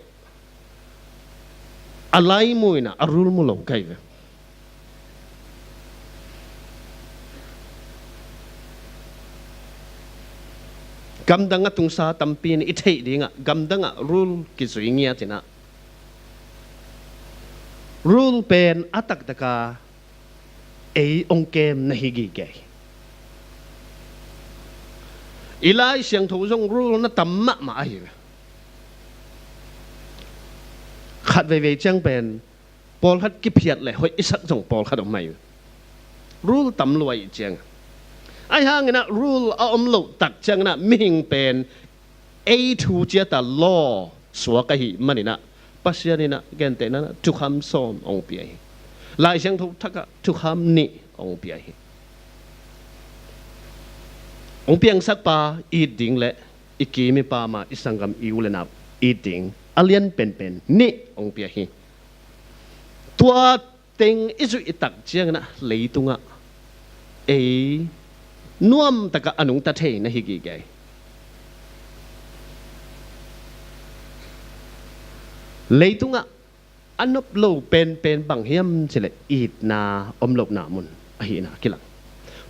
a lai mu in ah a rule mu lo ka hi ve. Gamdang a tungsa tampi in i theih dingah gamdang ah rule kizui ngiat in ah, rule pen a taktak a ei hong kem na hi gige hi. I Lai Siangtho zong rule na tam mahmah ahi ve. Khat veivei ciang pen pawlkhat kiphiat le hoih i sak zong pawlkhat om mai ve. Rule tam lua ahih ciang, ahi hangin ah rule a om loh tak ciangin ah mihing pen ei thu ciat a law suak ahih manin ah Pasian in ah gentehna in ah thukham sawm hong pia hi. Lai Siangtho thak ah thukham nih hong pia hi. Hong piangsakpa it ding le i kim i pam a i sanggam i u le nau it ding a lian penpen nih hong pia hi. Tua teng i zuih i tak ciangin ah leitungah ei nuamtak ah a nungta thei na hi gige hi. Leitungah a nop lo penpen bang hiam cih leh itna om lohna mun ahihna kilang.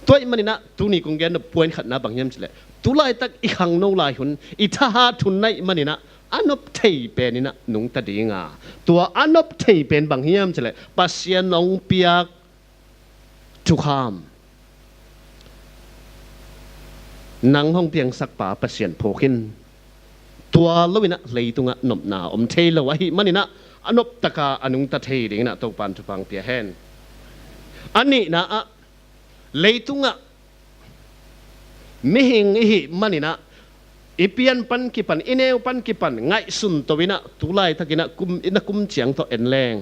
Tua ahih manin ah tuni kong gen nop point khatna bang hiam cih leh, tulaitak i khangno lai hun, i thahat hun na hih manin ah a nop thei pen in ah nungta ding a, tua a nop thei pen bang hiam cih leh Pasian hong piak thukham. Nang hong piangsakpa Pasian phawk in. Tua lo in ah leitungah nopna om thei lo ahih manin ah a noptak a a nungta thei dingin ah Topa'n thupha hong pia hen. A nihna ah, leitungah mihing i hih manin ah i pian pan kipan, i neu pan kipan ngaihsun to in ah, tulaitakin ah kum, i na kum ciang tawh en leng,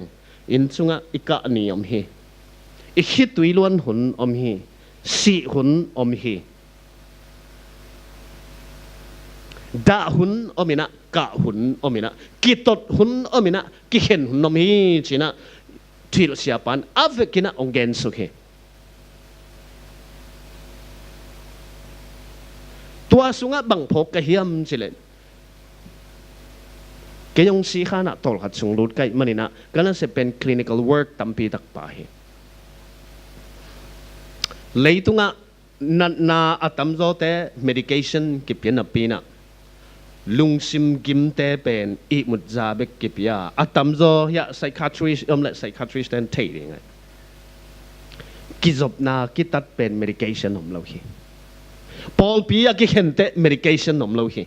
inn sungah i kah ni om hi. I khitui luan hun om hi. Sih hun om hi. Dah hun om in ah, kah hun om in ah, kitot hun om in ah, kikhen hun om hi ci-in ah thuhilh siapa'n a vekin ah hong gensuk hi. Tua sungah bang phawk ka hiam cileh, kei hong si khanah tawlkhat sung lut ka hih maninah ka nasep pen clinical work tampi tak pha hi. Leitungah natna a tamzawte medication kipia napi inah lungsim gimte pen ihmutza bek kipia. A tamzaw hiah psychiatrist om le psychiatrist ten thei ding ai. Kizopna kitat pen medication om lo hi. Pawlpi a kikhenteh medication om lo hi.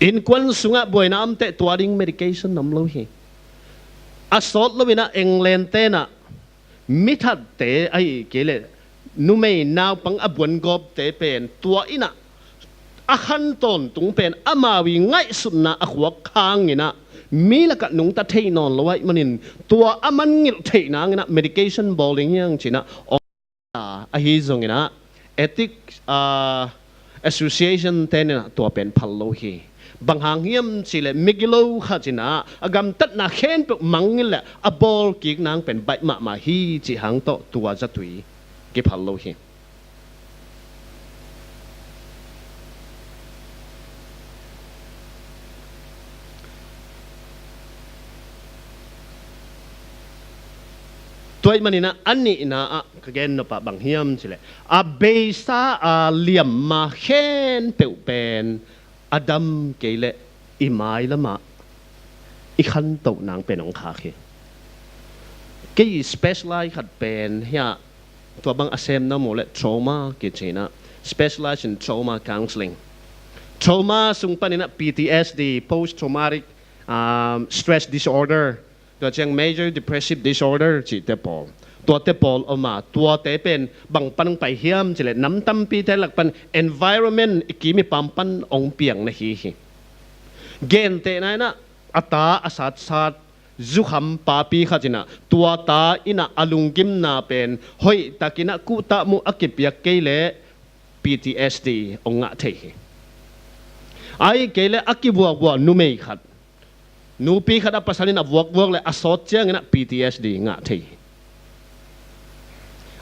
Innkuan sungah buaina omteh tua ding medication om lo hi. A sawt loinah England tenah mithatte ahi kei leh numei naupang a buangawpte pen tua inah a khan tawntung pen amau i ngaihsutna a khuak khanginah mi lakah nungta thei nawn lo ahih manin tua a mangngilh theih nanginah medication bawl ding hiang cinah ahi zonginah ethics, ah, association teninah tua pen phal lo hi. Bang hang hiam cileh migilo khat inah a gamtatna khempeuh mangngilh le a bawl kik nang pen baih mahmah hi cih hang tawh tua zatui kiphal lo hi. Tua ahih maninah a nihna ah ka gen nopah bang hiam cileh a beisa a liamma khempeuh pen a dam kei leh i mailamah i khantoh nang pen hong khak hi. Kei i specialize khat pen hiah tua bang a sem na mu le trauma kicinah specialize in trauma counseling. Trauma sung paninah P T S D, post traumatic, um, stress disorder, tua ciang major depressive disorder cihte pawl, tuate pawl om a, tuate pen bang pan hong pai hiam cileh nam tampite lak pan environment i kim i pam pan hong piang na hi hi. Gentehna inah a ta a satsat zukham papi khat inah tua ta inah a lunggimna pen hoihtakinah kuhtah muh a kipiak kei leh P T S D hong ngah thei hi. Ahi kei leh a kivuakvuak numei khat, nupi khat a pasal in a vuakvuak le a sawt cianginah P T S D ngah thei hi.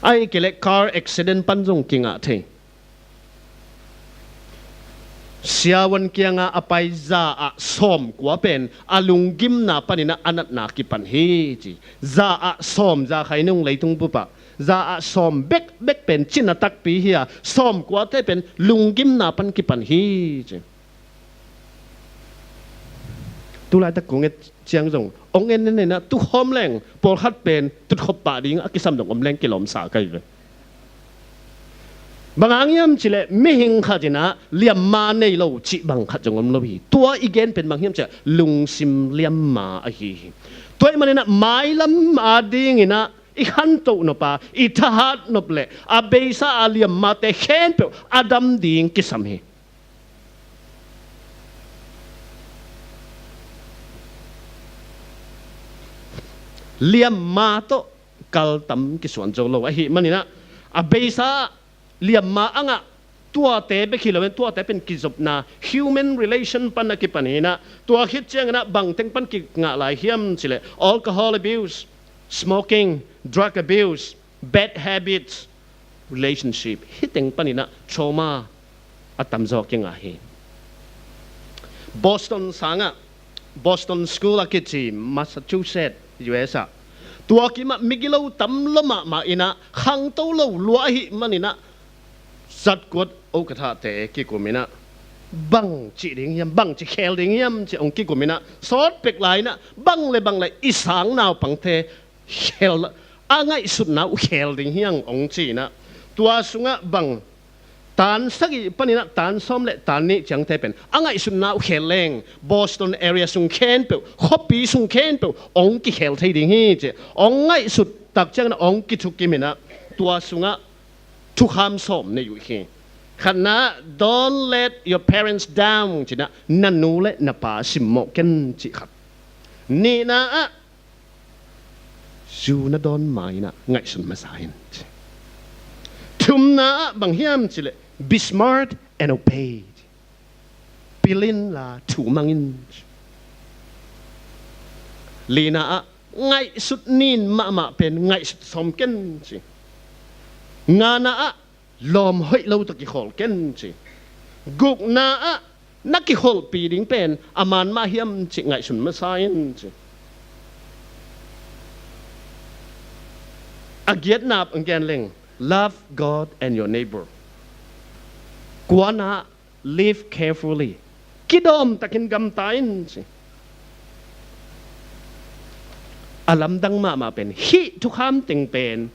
Ahi kei leh car accident pan zong kingah thei. Siavuan kiangah a pai za ah sawmkua pen a lunggimna paninah a natna kipan hi ci. Za ah sawm, za khai nung leitung bupah za ah sawm bekbek pen cina takpi hi a, sawmkuate pen lunggimna pan kipan hi ci. Tulaitak kong et ciang zong hong en en inah tukhawm leng pawlkhat pen tutkhop pah ding a kisam dong om leng kilawmsa ka hi ve. Bang hang hiam cileh mihing khat inah liamma nei lo cih bang khat zong om lo hi. Tua i gen pen bang hiam cileh lungsim liamma ahi hi. Tua ahih maninah mailam a dinginah i khantoh nop a, i thahat nop le a beisa a liammate khempeuh a dam ding kisam hi. Liamma tawh kaltam kisuan zo lo ahih maninah a beisa liamma a ngah tuate bek hi loin tuate pen kizopna human relation pan a kipan hinah, tua khit cianginah bangteng pan kingah lai hiam cileh alcohol abuse, smoking, drug abuse, bad habits, relationship, hih teng paninah trauma a tamzaw kingah hi. Boston sangah, Boston School a kici Massachusetts, U S ah, tua kimah migilo tam lua mahmah inah khangto lo lua ahih maninah zatkuat o ka thahte kikum inah bang cih ding hiam, bang cih khel ding hiam cih hong kikum inah sawt pek lai inah bang le bang le i sang naupangte khel, a ngaihsutna uh khel ding hiang hong ci inah tua sungah bang tan sagih paninah tan sawm le tan nih ciangte pen a ngaihsutna uh khel leng Boston area sung khempeuh, khuapi sung khempeuh hong kikhel thei ding hi ci. Hong ngaihsut tak cianginah hong kithukim inah tua sungah thukham sawm nei uh hi. Khatna, don't let your parents down cinah na nu le na pa simmawh ken cih khat. Nihna ah, zu na dawn ma inah ngaihsun masa in. Thumna ah bang hiam cileh be smart and obey. Pil inla thu mang in. Lina ah ngaihsut nin mahmah pen ngaihsut sawm ken ci. Ngana ah Lawm hoih lo tawh kikhawl ken ci. Gukna ah na kikholhpi ding pen a man mah hiam cih ngaihsun masa in ci. A giatna ah gen leng, love God and your neighbor. Kuana live carefully. Kidawm takin gamta in ci. A lamdang mahmah pen hih thukham teng pen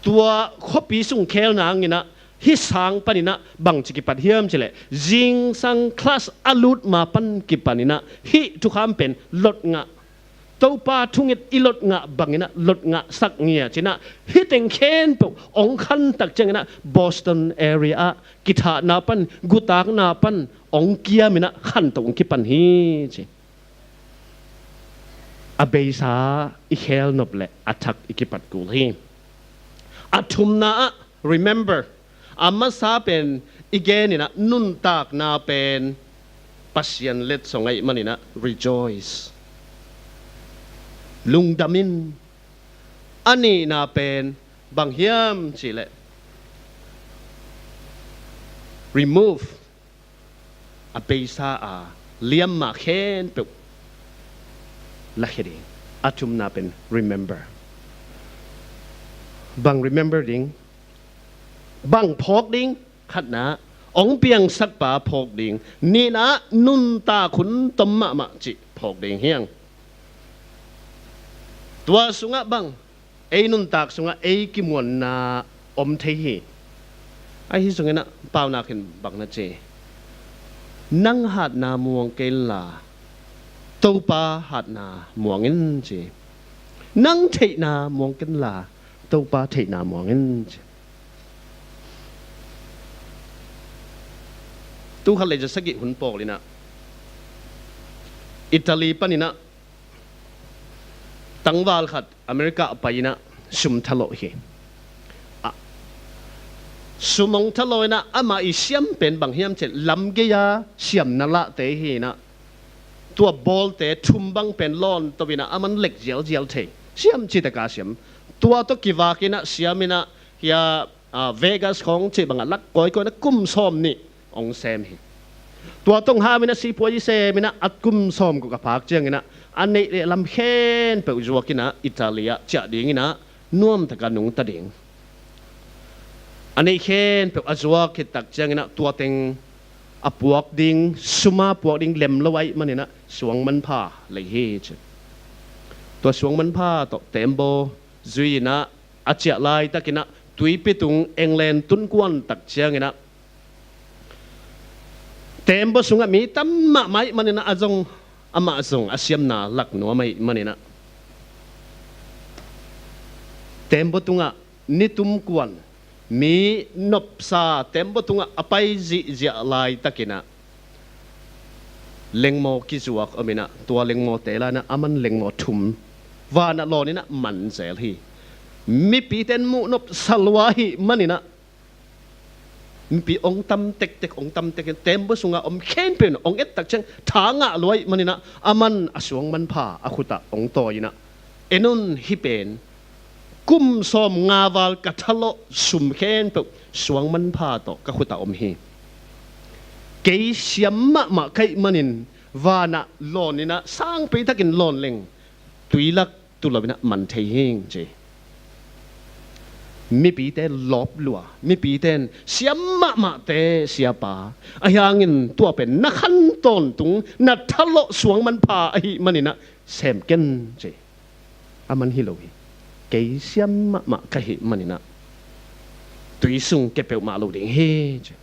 tua khuapi sung khelna hanginah hih sang paninah bangci kipat hiam cileh, zingsang class a lut ma pan kipaninah hih thukham pen lotngah, Topa thunget i lotngah banginah lotngah sak ngia cinah hih teng khempeuh ong khantak cianginah Boston area ah kithahna pan, gutakna pan ong kiaminah khantoh ong kipan hi ci. A beisa i khelnop le a thak i kipat kul hi. A thumna ah remember, a masa pen i geninah nuntakna pen Pasian letsong ahih maninah rejoice, lungdam in. A nihna pen bang hiam cihleh remove, a beisa a liamma khempeuh lakhia ding. A thumna pen remember. Bang remember ding? Bang phawk ding? Khatna, ong piangsakpa phawk ding. Nihna, nuntak hun tom mahmah cih phawk ding hiang. Tua sungah bang ei nuntak sungah ei kimuanna om thei hi. Ahi zongin ah paunak in bang na ci? Nang hatna muang kei inla Topa hatna muang in ci. Nang theihna muang kei inla Topa theihna muang in ci. Tul khat le za sagih hun pawl inah Italy paninah tangval khat America a pai inah sum thalawh hi. A, sum ong thalawh inah amah i siam pen bang hiam cihleh lamgei-a siamna lahte hi inah tua bawlte thum bang pen lawn to inah aman lek zialzial thei. Siam citaka siam. Tua tawh kivak inah siam inah hia, a, Vegas khawng cih bangah lak kawikawi inah kum sawm nih ong sem hi. Tua tong ham inah sipuai i sem inah a kum sawm guk a phak cianginah a neih le lam khempeuh zuak inah Italy ah ciah ding inah nuamtaka nungta ding. A neih khempeuh a zuak khit tak cianginah tua teng a puak ding, suma puak ding lem lo ahih maninah suang manpha lei hi ci. Tua suang manpha tawh tembaw zui inah a ciah laitakinah tuipi tung England tun kuan tak cianginah tembaw sungah mi tam mahmah ahih maninah a zong, amah zong a siamna lak nuam ahih maninah tembaw tungah nitum kuan mi nopsa tembaw tungah a pai zihziah laitakinah lengmaw kizuak om inah tua lengmawte la inah aman lengmaw thum vanah lawn inah man zel hi. Mipite in muh nopsa lua ahih maninah mipi ong tam tektek, ong tam tek in tembaw sungah om khempeuh in ong et tak ciang tha ngah lua ahih maninah aman a suang manpha a khutah ong tawi inah en un, hih pen kum sawm nga val ka thalawh sum khempeuh suang manpha tawh ka khutah om hi. Kei siam mahmah ka hih manin vanah lawn inah sangpi takin lawn leng tuilak tu lo inah man thei hing ci. Mipite lawp lua, mipite in siam mahmahte siapa ahi hangin tua pen na khan tawntung na thalawh suang manpha ahih maninah sem ken ci. Aman hi lo hi. Kei siam mahmah ka hih maninah tui sung ke peuhmah lo ding hi ci.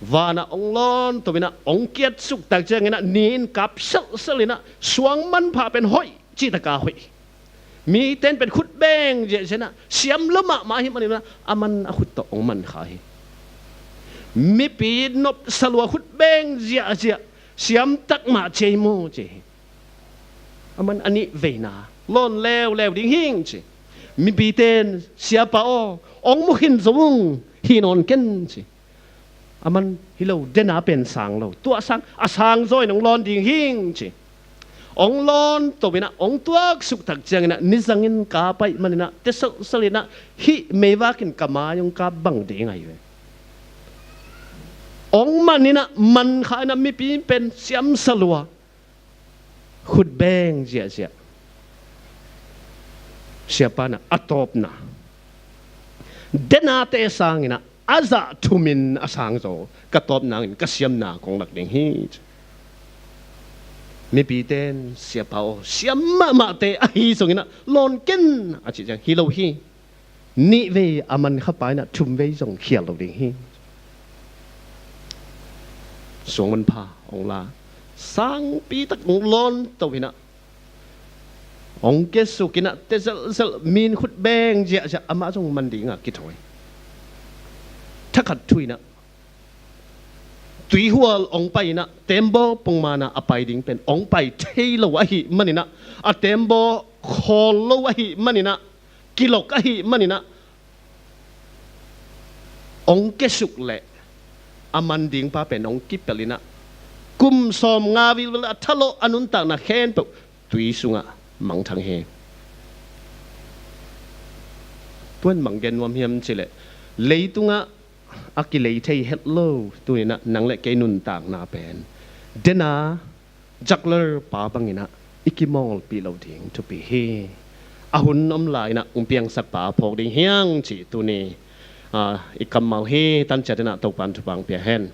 Vanah ong lawn to inah ong kiatsuk tak cianginah ni in kap selhselh inah suang manpha pen hoih citaka hoih. Mite in pen khut beng ziahziah inah siam lo mahmah ahih maninah aman a khut tawh ong man kha hi. Mipi nopsa lua khut beng ziahziah siam tak mah ci ei maw ci hi. Aman a nih veina lawn leuleu ding hing ci. Mipite in siapa aw, ong mu khin zo ung, hi nawn ken ci. Aman hi lo, dena pen sang lo, tua sang a sang zaw in ong lawn ding hing ci. Ong lawn to inah, ong tuaksuk tak cianginah, nizangin ka paih maninah, teselselinah, hih meivak in ka mai ong ka bang ding ahi ve. Ong maninah, man kha inah, mipi pen siamsa lua. Khut beng ziahziah. Siapa inah, a tawpna. Denate sanginah, a zah thumin a sang zaw, ka tawp nangin ka siamna kong lak ding hi. Mipite in, siapa aw, siam mahmahte ahi zonginah, lawn ken a cih ciang hi lo hi. Nih vei a man kha pa inah thum vei zong khial lo ding hi. Suang manpha ong la, sangpi tak ong lawn to inah, ong kiasuk inah, teselsel, min khut beng ziahziah, amah zong man dingah kithawi. Thakhat thu inah, tuihual ong pai inah, tembaw pongmana a pai ding pen ong pai thei lo ahi maninah, a tembaw khawl lo ahi maninah, kilok ahi maninah, ong kiasuk leh a man ding pa pen ong kipelh inah, kum sawm nga vilvel a thalawh a nuntakna khempeuh tui sungah mangthang hi. Tua in bang gen nuam hiam cih leh, leitungah a kilei thei het lo, tuninah nang le kei nuntakna pen dena juggler pa banginah i kimawlpih lo ding thupi hi. A hun om lai-inah ong piangsak pa a phawk ding hi hang cih tuni, ah, i kammal hi. Tanciat inah Topa'n thupha ong pia hen.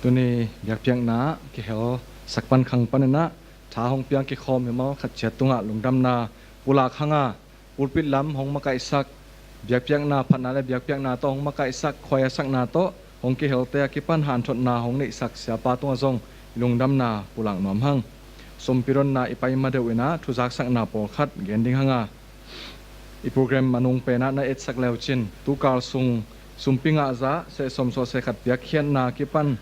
Tuni biakpiakna kihel sak pan khang paninah tha hong piang kikhawm mimal khat ciat tungah lungdamna pulak hanga, pulpit lam hong makaihsak, biakpiakna phatna le biakpiakna tawh hong makaihsak, khuai a sakna tawh hong kihelte a kipan hanthotna hong neihsak siapa tungah zong i lungdamna pulak nuam hang. Sumpi donna i pai ma deuh inah thuzaksakna pawlkhat gen ding hanga, i program a nung penah na etsak leucin, tukal sung sumpi ngahzah sehsawm suah sehkhat piakkhiatna kipan,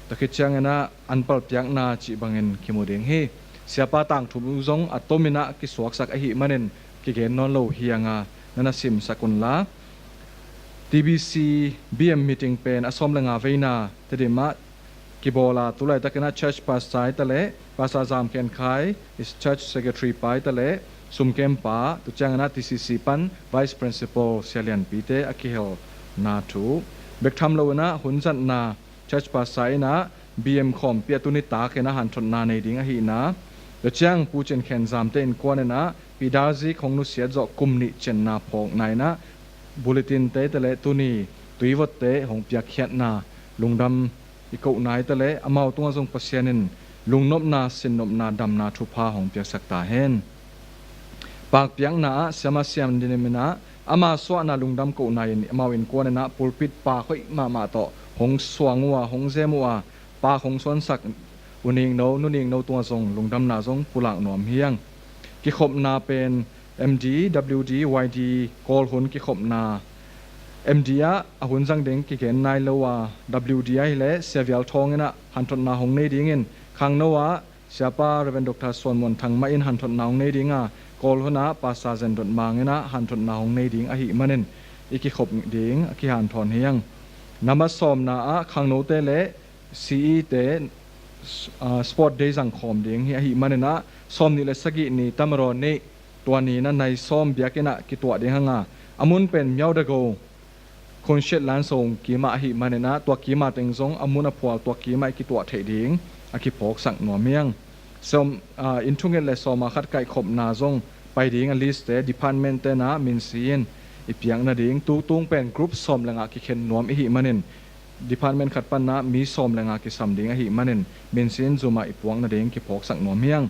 tua khit cianginah an palpiakna cih bangin kimu ding hi. Siapa tangthu zong a tominah kisuaksak ahi manin kigen nawn lo hi hanga, na na simsak unla. T B C B M meeting pen a sawm le nga veina Tedim ah kibawla, tulaitakinah church pastor i taleh, Pastor Zam Khen Khai, church secretary pa i taleh, sumkem pa, tu cianginah T C C pan vice principal Sia Lian Pite a kihelna thu bek tham loinah hun zatna church pastor innah B M khawmpi a tuni takinah hanthotna nei ding ahihna, tua ciang Pu Cin Khen Zamte innkuan innah Pi Darzik hong nusiat zawh kum nih cianna phawkna innah bulletin te i taleh tuni tuivotte hong piakkhiatna lungdam i kohna i taleh amau tungah zong Pasian in lungnopna, sinnopna, damna thupha hong piaksak ta hen. Pakpiakna ah Siama Siam Dinim innah ama suahna lungdam kohna in amau innkuan innah pulpit pak hoih mahmah tawh hong suang uh a, hong zem uh a, pak hong suansak U Ning No, Nu Ning No tungah zong lungdamna zong pulak nuam hi hang. Kikhopna pen M D, W D, Y D, Kawl hun kikhopna, M D ah a hun zang ding kigen nai lo a, W D ah hileh Sia Vial Thawng innah hanthotna hong nei dingin, khangno ah Siapa Reverend Doctor Suan Muan Thang mah in hanthotna hong nei ding a, Kawl hunah Pastor Zen Dot Mang innah hanthotna hong nei ding ahih manin i kikhop ding a kihanthawn hi hang. Nambat sawmna ah khangnote le C E te, ah, sport day zangkhawm ding hi ahih maninah sawmnih le sagih ni Tamaraw nih tua ni innah nai sawm biakinnah kituah ding hanga, a mun pen Myaw Dago Khun Siat Lan Song kimah ahih maninah tua kimah teng zong a mun a phual tua kimah i kituah theih ding a kiphawksak nuam hi hang. Sawm, ah, inn thunget le sawma khat kaihkhopna zong pai ding a list te department tenah minsi in i piak nading, tutung pen group sawm le nga kikhen nuam ihih manin department khat panah mi sawm le nga kisam ding ahih manin minsi in zumah i puak nading kiphawksak nuam hi hang.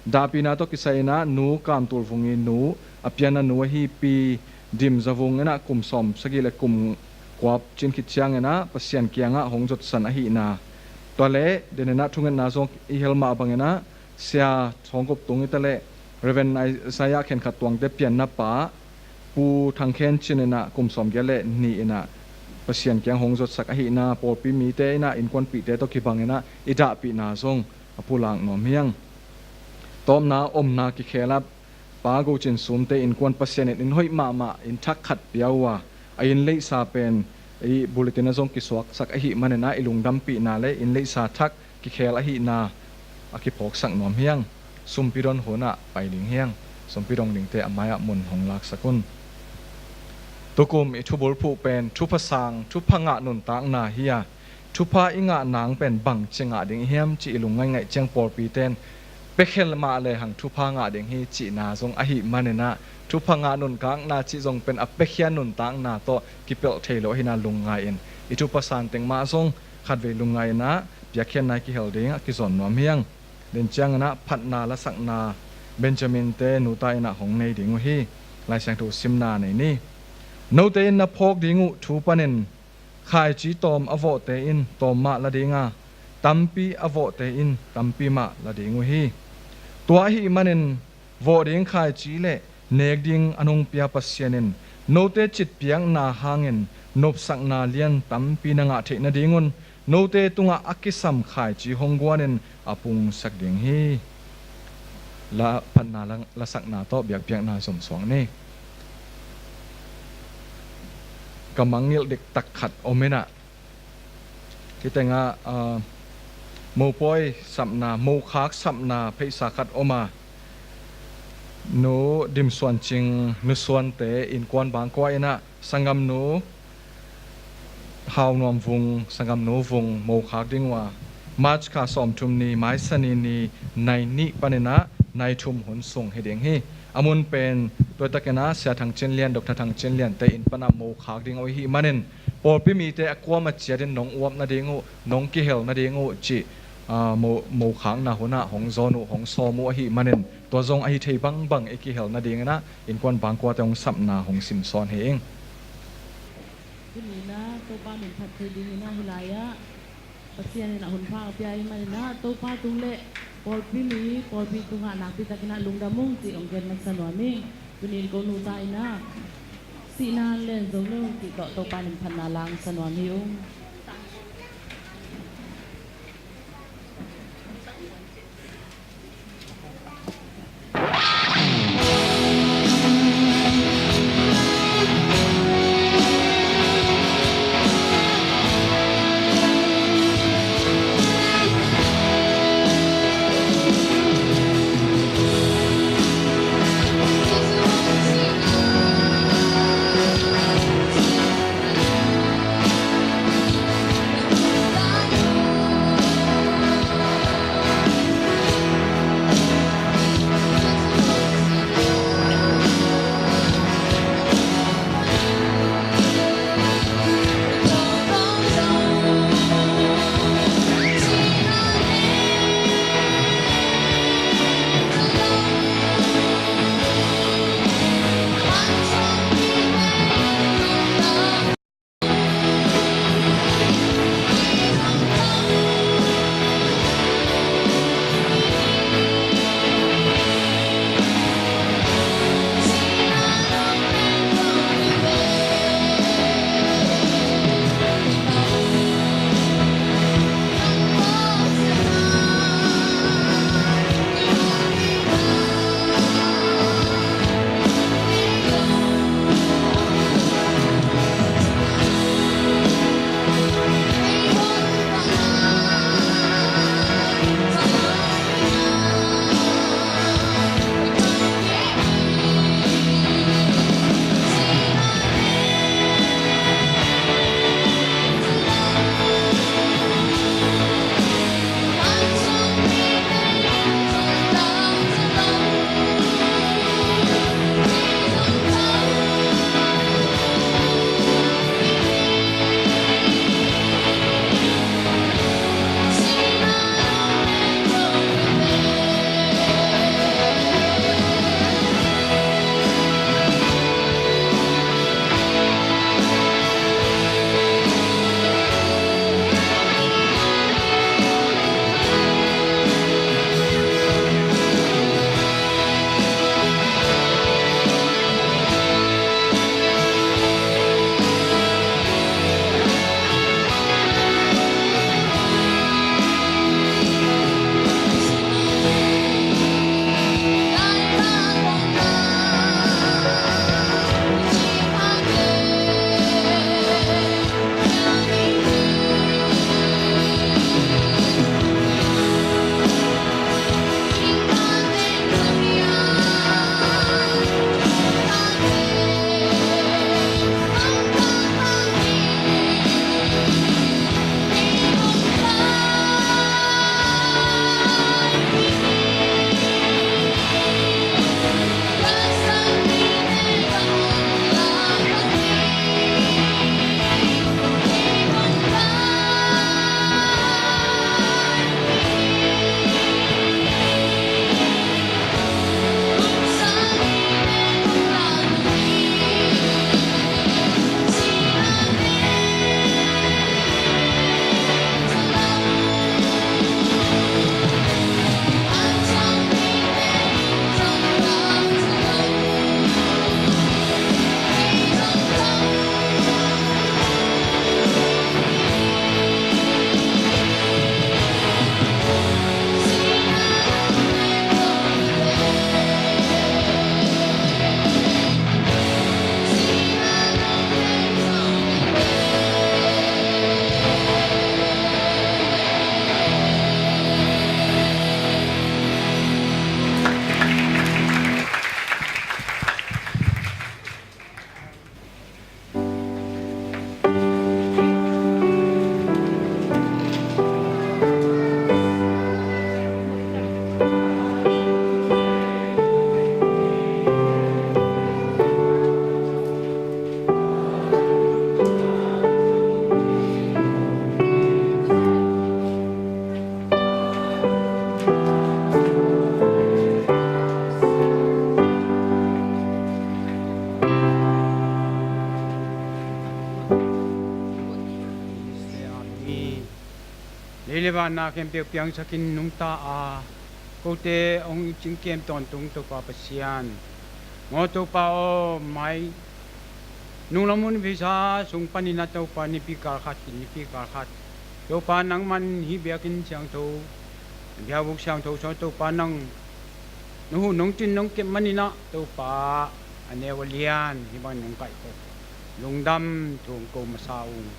Dahpihna tawh kisai innah Nu Kam Tul Vung i nu, a pianna nu ahi Pi Dim Za Vung innah kum sawm sagih le kum kua cin khit cianginah Pasian kiangah hong zotsan ahihna. Tua le deninah thungetna zong i hel mah banginah Sia Thawng Kop Tung i taleh Reverend Isaiah Khen Khat Tuangte pianna pa Pu Thang Khen Cin innah kum sawm giat le nih innah Pasian kiang hong zotsak ahihna, pawlpi mite innah innkuanpihte tawh kibanginah i dahpihna zong a pulak nuam hi hang. Tawpna omna kikhel ah Pa Go Cin Sumte innkuan Pasian in inn hoih mahmah inn thak khat pia uh a, a inn leihsa pen i bulletin ah zong kisuaksak ahih manin ah i lungdampihna le inn leisa thak kikhel ahihna a kiphawksak nuam hi hang. Sumpi don hun ah pai ding hi hang. Sumpi dong dingte a mai-ah mun hong laksak un. Tukum i thubulphuh pen thupha sang, thupha ngah nuntakna hi a, thupha i ngah nang pen bangci ngah ding i hiam cih i lungngaih ngaih ciang pawlpite in piakhia mah lehang thupha ngah ding hi cihna zong ahih manin ah, thupha ngah nuntakna cih zong pen a piakhia nuntakna tawh kipelh thei lo ahihna lungngai in, i thupha san teng mah zong khatvei lungngai in ah piakkhiatna i kihel ding a kizon nuam hi hang. Tua ciangin ah phatna lasakna Benjamin-te nuta in ah hong nei ding uh hi. Lai Siangtho simna nei ni. Note in na phawk ding uh thu panin khaici tawm a vawhte in tawm mah la ding a, tampi a vawhte in tampi mah la ding uh hi. Tua ahih manin vawh ding khaici le nek ding a nungpia Pasian in note citpiakna hangin nopsakna lian tampi na ngah theih nadingun note tungah a kisam khaici hong guanin a pungsak ding hi. La phatna la, lasakna tawh biakpiakna zomsuak ni. Ka mangngilh diktak khat om in ah, hih tengah, ah, mopawi sapna, mokhak sapna pheisa khat om a, Nu Dim Suan Cing, Nu Suante innkuan bangkua in ah sanggamnu Hau Nuam Vung, sanggamnu Vung mokhak ding uh a, March kha sawmthum ni, Maisani ni, nai nih panin ah nai thum hun sung hi ding hi. A mun pen tuaitakin ah Sia Thang Cin Lian, Doctor Thang Cin Lian-te inn panah mokhak ding uh ahih manin pawlpi mite a kuamah ciatin nong uap nading uh, nong kihel nading uh cih, ah, mo, mokhakna hun ah hong zawn uh, hong sawm uh ahih manin tua zong ahi thei bangbang i kihel nadingin ah innkuan bangkuate hong sapna hong sinsawn hi ing. Tuni-in ah Topa min phat thei dingin ah hih lai-ah Pasian in ah hunpha a pia ahih manin ah Topa tung le pawlpi mi, pawlpi tungah nakpitakin ah lungdam ung cih hong gen masa nuam ing. Tuni-in ko nuta in ah sihna len zo lo cih tawh Topa min phatna la sa nuam hi ung. Lei le vanna khempeuh piangsakin nungta a, kote hong cingkem tawntung Topa Pasian, maw Topa aw, mai nunglam hun visa sung panin ah Topa, nipi kal khat, nipi kal khat Topa, nangman hih biakinn siangtho, biakbuk siangtho sung Topa, nang nong hu nong cin nong kep manin ah Topa, a neu a lian hih bang nong kaihkhop, lungdam thu hong ko masa ung.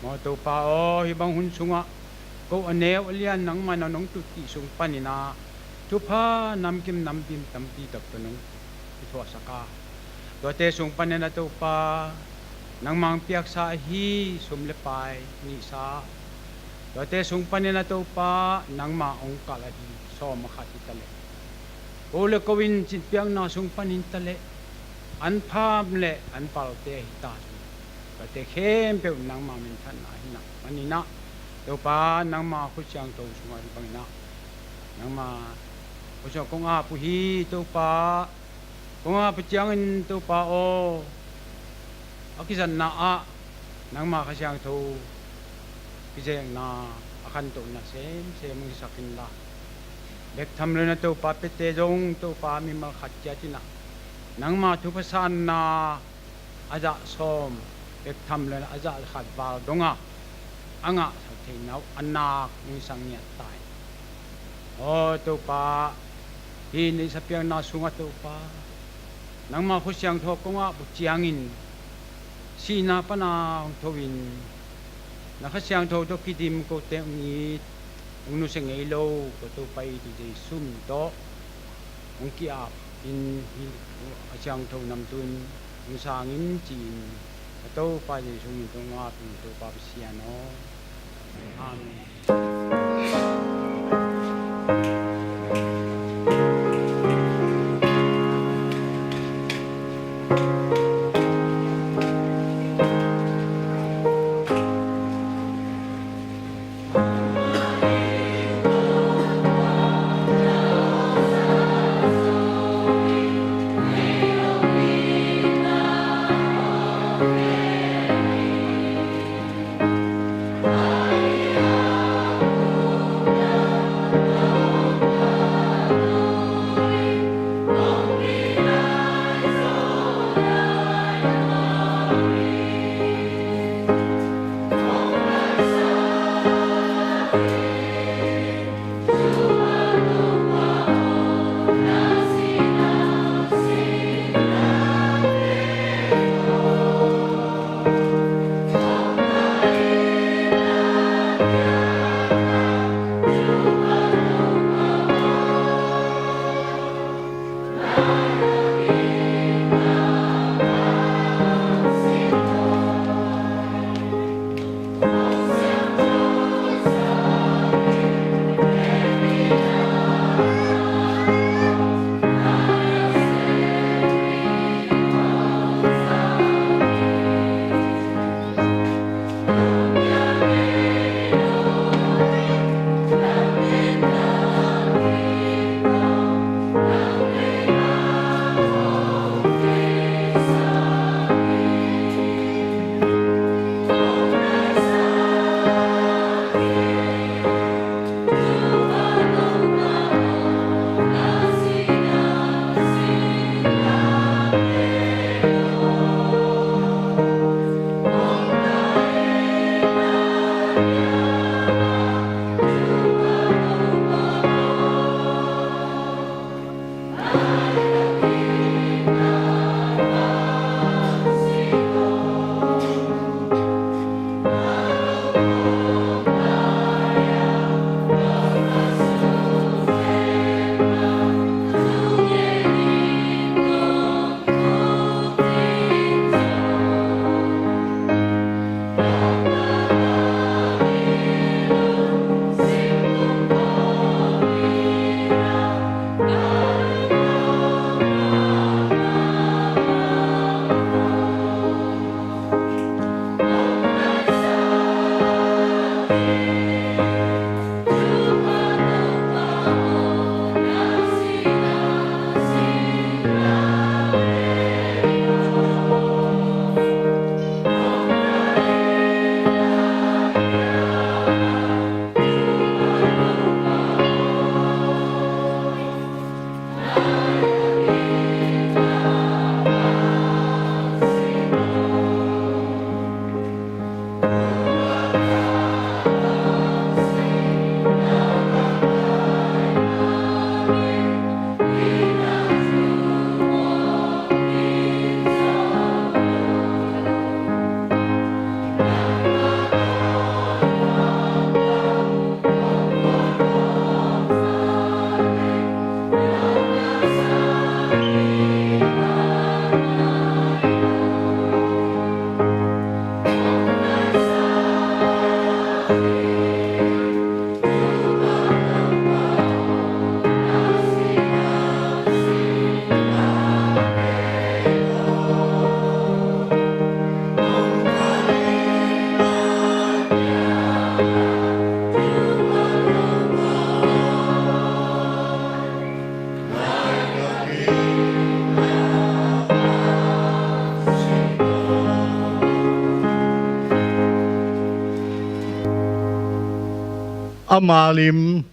Maw Topa aw, hih bang hun sungah ko a neu a lian nangman a nong tutpih sung panin ah thupha namkim nampim tampi tak tawh nong kithuahsak a, tuate sung panin ah Topa, nangma hong piaksa ahi sum le pai nihsa, tuate sung panin ah Topa, nangma hong kalh ahi sawm a khat hi taleh, ko le ko in citpiakna sung panin taleh, an pham le an palte ahi ta, tuate khempeuh nangma minthanna hi na manin ah Topa, nangma khut siangtho sungah hih bangin ah nangma khut sungah kong ap uh hi Topa. Kong ap uh ciangin Topa aw, a kizatna ah nangma Kha Siangtho kizekna a khantohna semsem hong hisak inla, bek tham lo in ah Topa, piate zong Topa, mimal khat ciat in ah nangma thupha sanna a zah sawm, bek tham lo in ah a zah khat val dong a, a ngahsak theihna uh a nak hong hisak ngiat ta in. Aw Topa, hih neihsa piakna sungah Topa, nangma khut siangtho kong ap uh ciangin sihna pana hong tho in, na Kha Siangtho tawh kidim, kote hong it, hong nusia ngei lo ko Topa, i tu Jesu min tawh hong ki-ap in, hih a siangtho namtui in hong sang in ci-in, ka Topa Jesu min tawh hong ap ing Topa Pasian aw. Amen. Ama lim,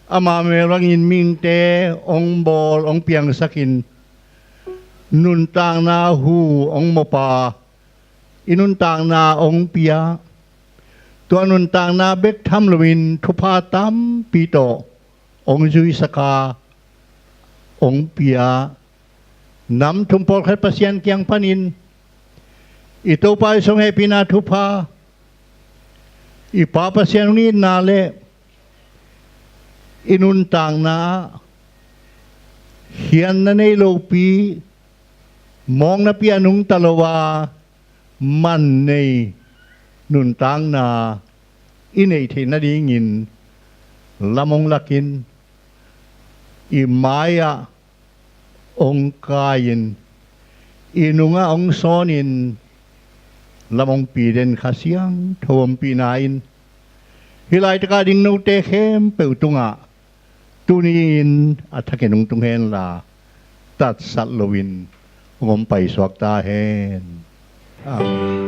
ama melrangin mihingte hong bawl, hong piangsakin, nuntakna hu hong mawpa, i nuntakna hong pia. Tua nuntakna bek tham loin thupha tampi tawh hong zuisaka, hong pia. Nam thum pawlkhat Pasian kiang panin i Topa i sung hehpihna thupha, i Pa Pasian hong itna le i nuntakna ah khiatna nei lopi, mawknapi a nungta lo a man nei nuntakna i neih theih nadingin lam hong lakin, i mai-ah hong kai-in, i nungah hong sawnin, lam hong pi den Kha Siangtho ompihna in hih laitakah ding note khempeuh tungah tuni-in a thakin hong tung henla, tatsat loin hong om paisuak ta hen. Amen.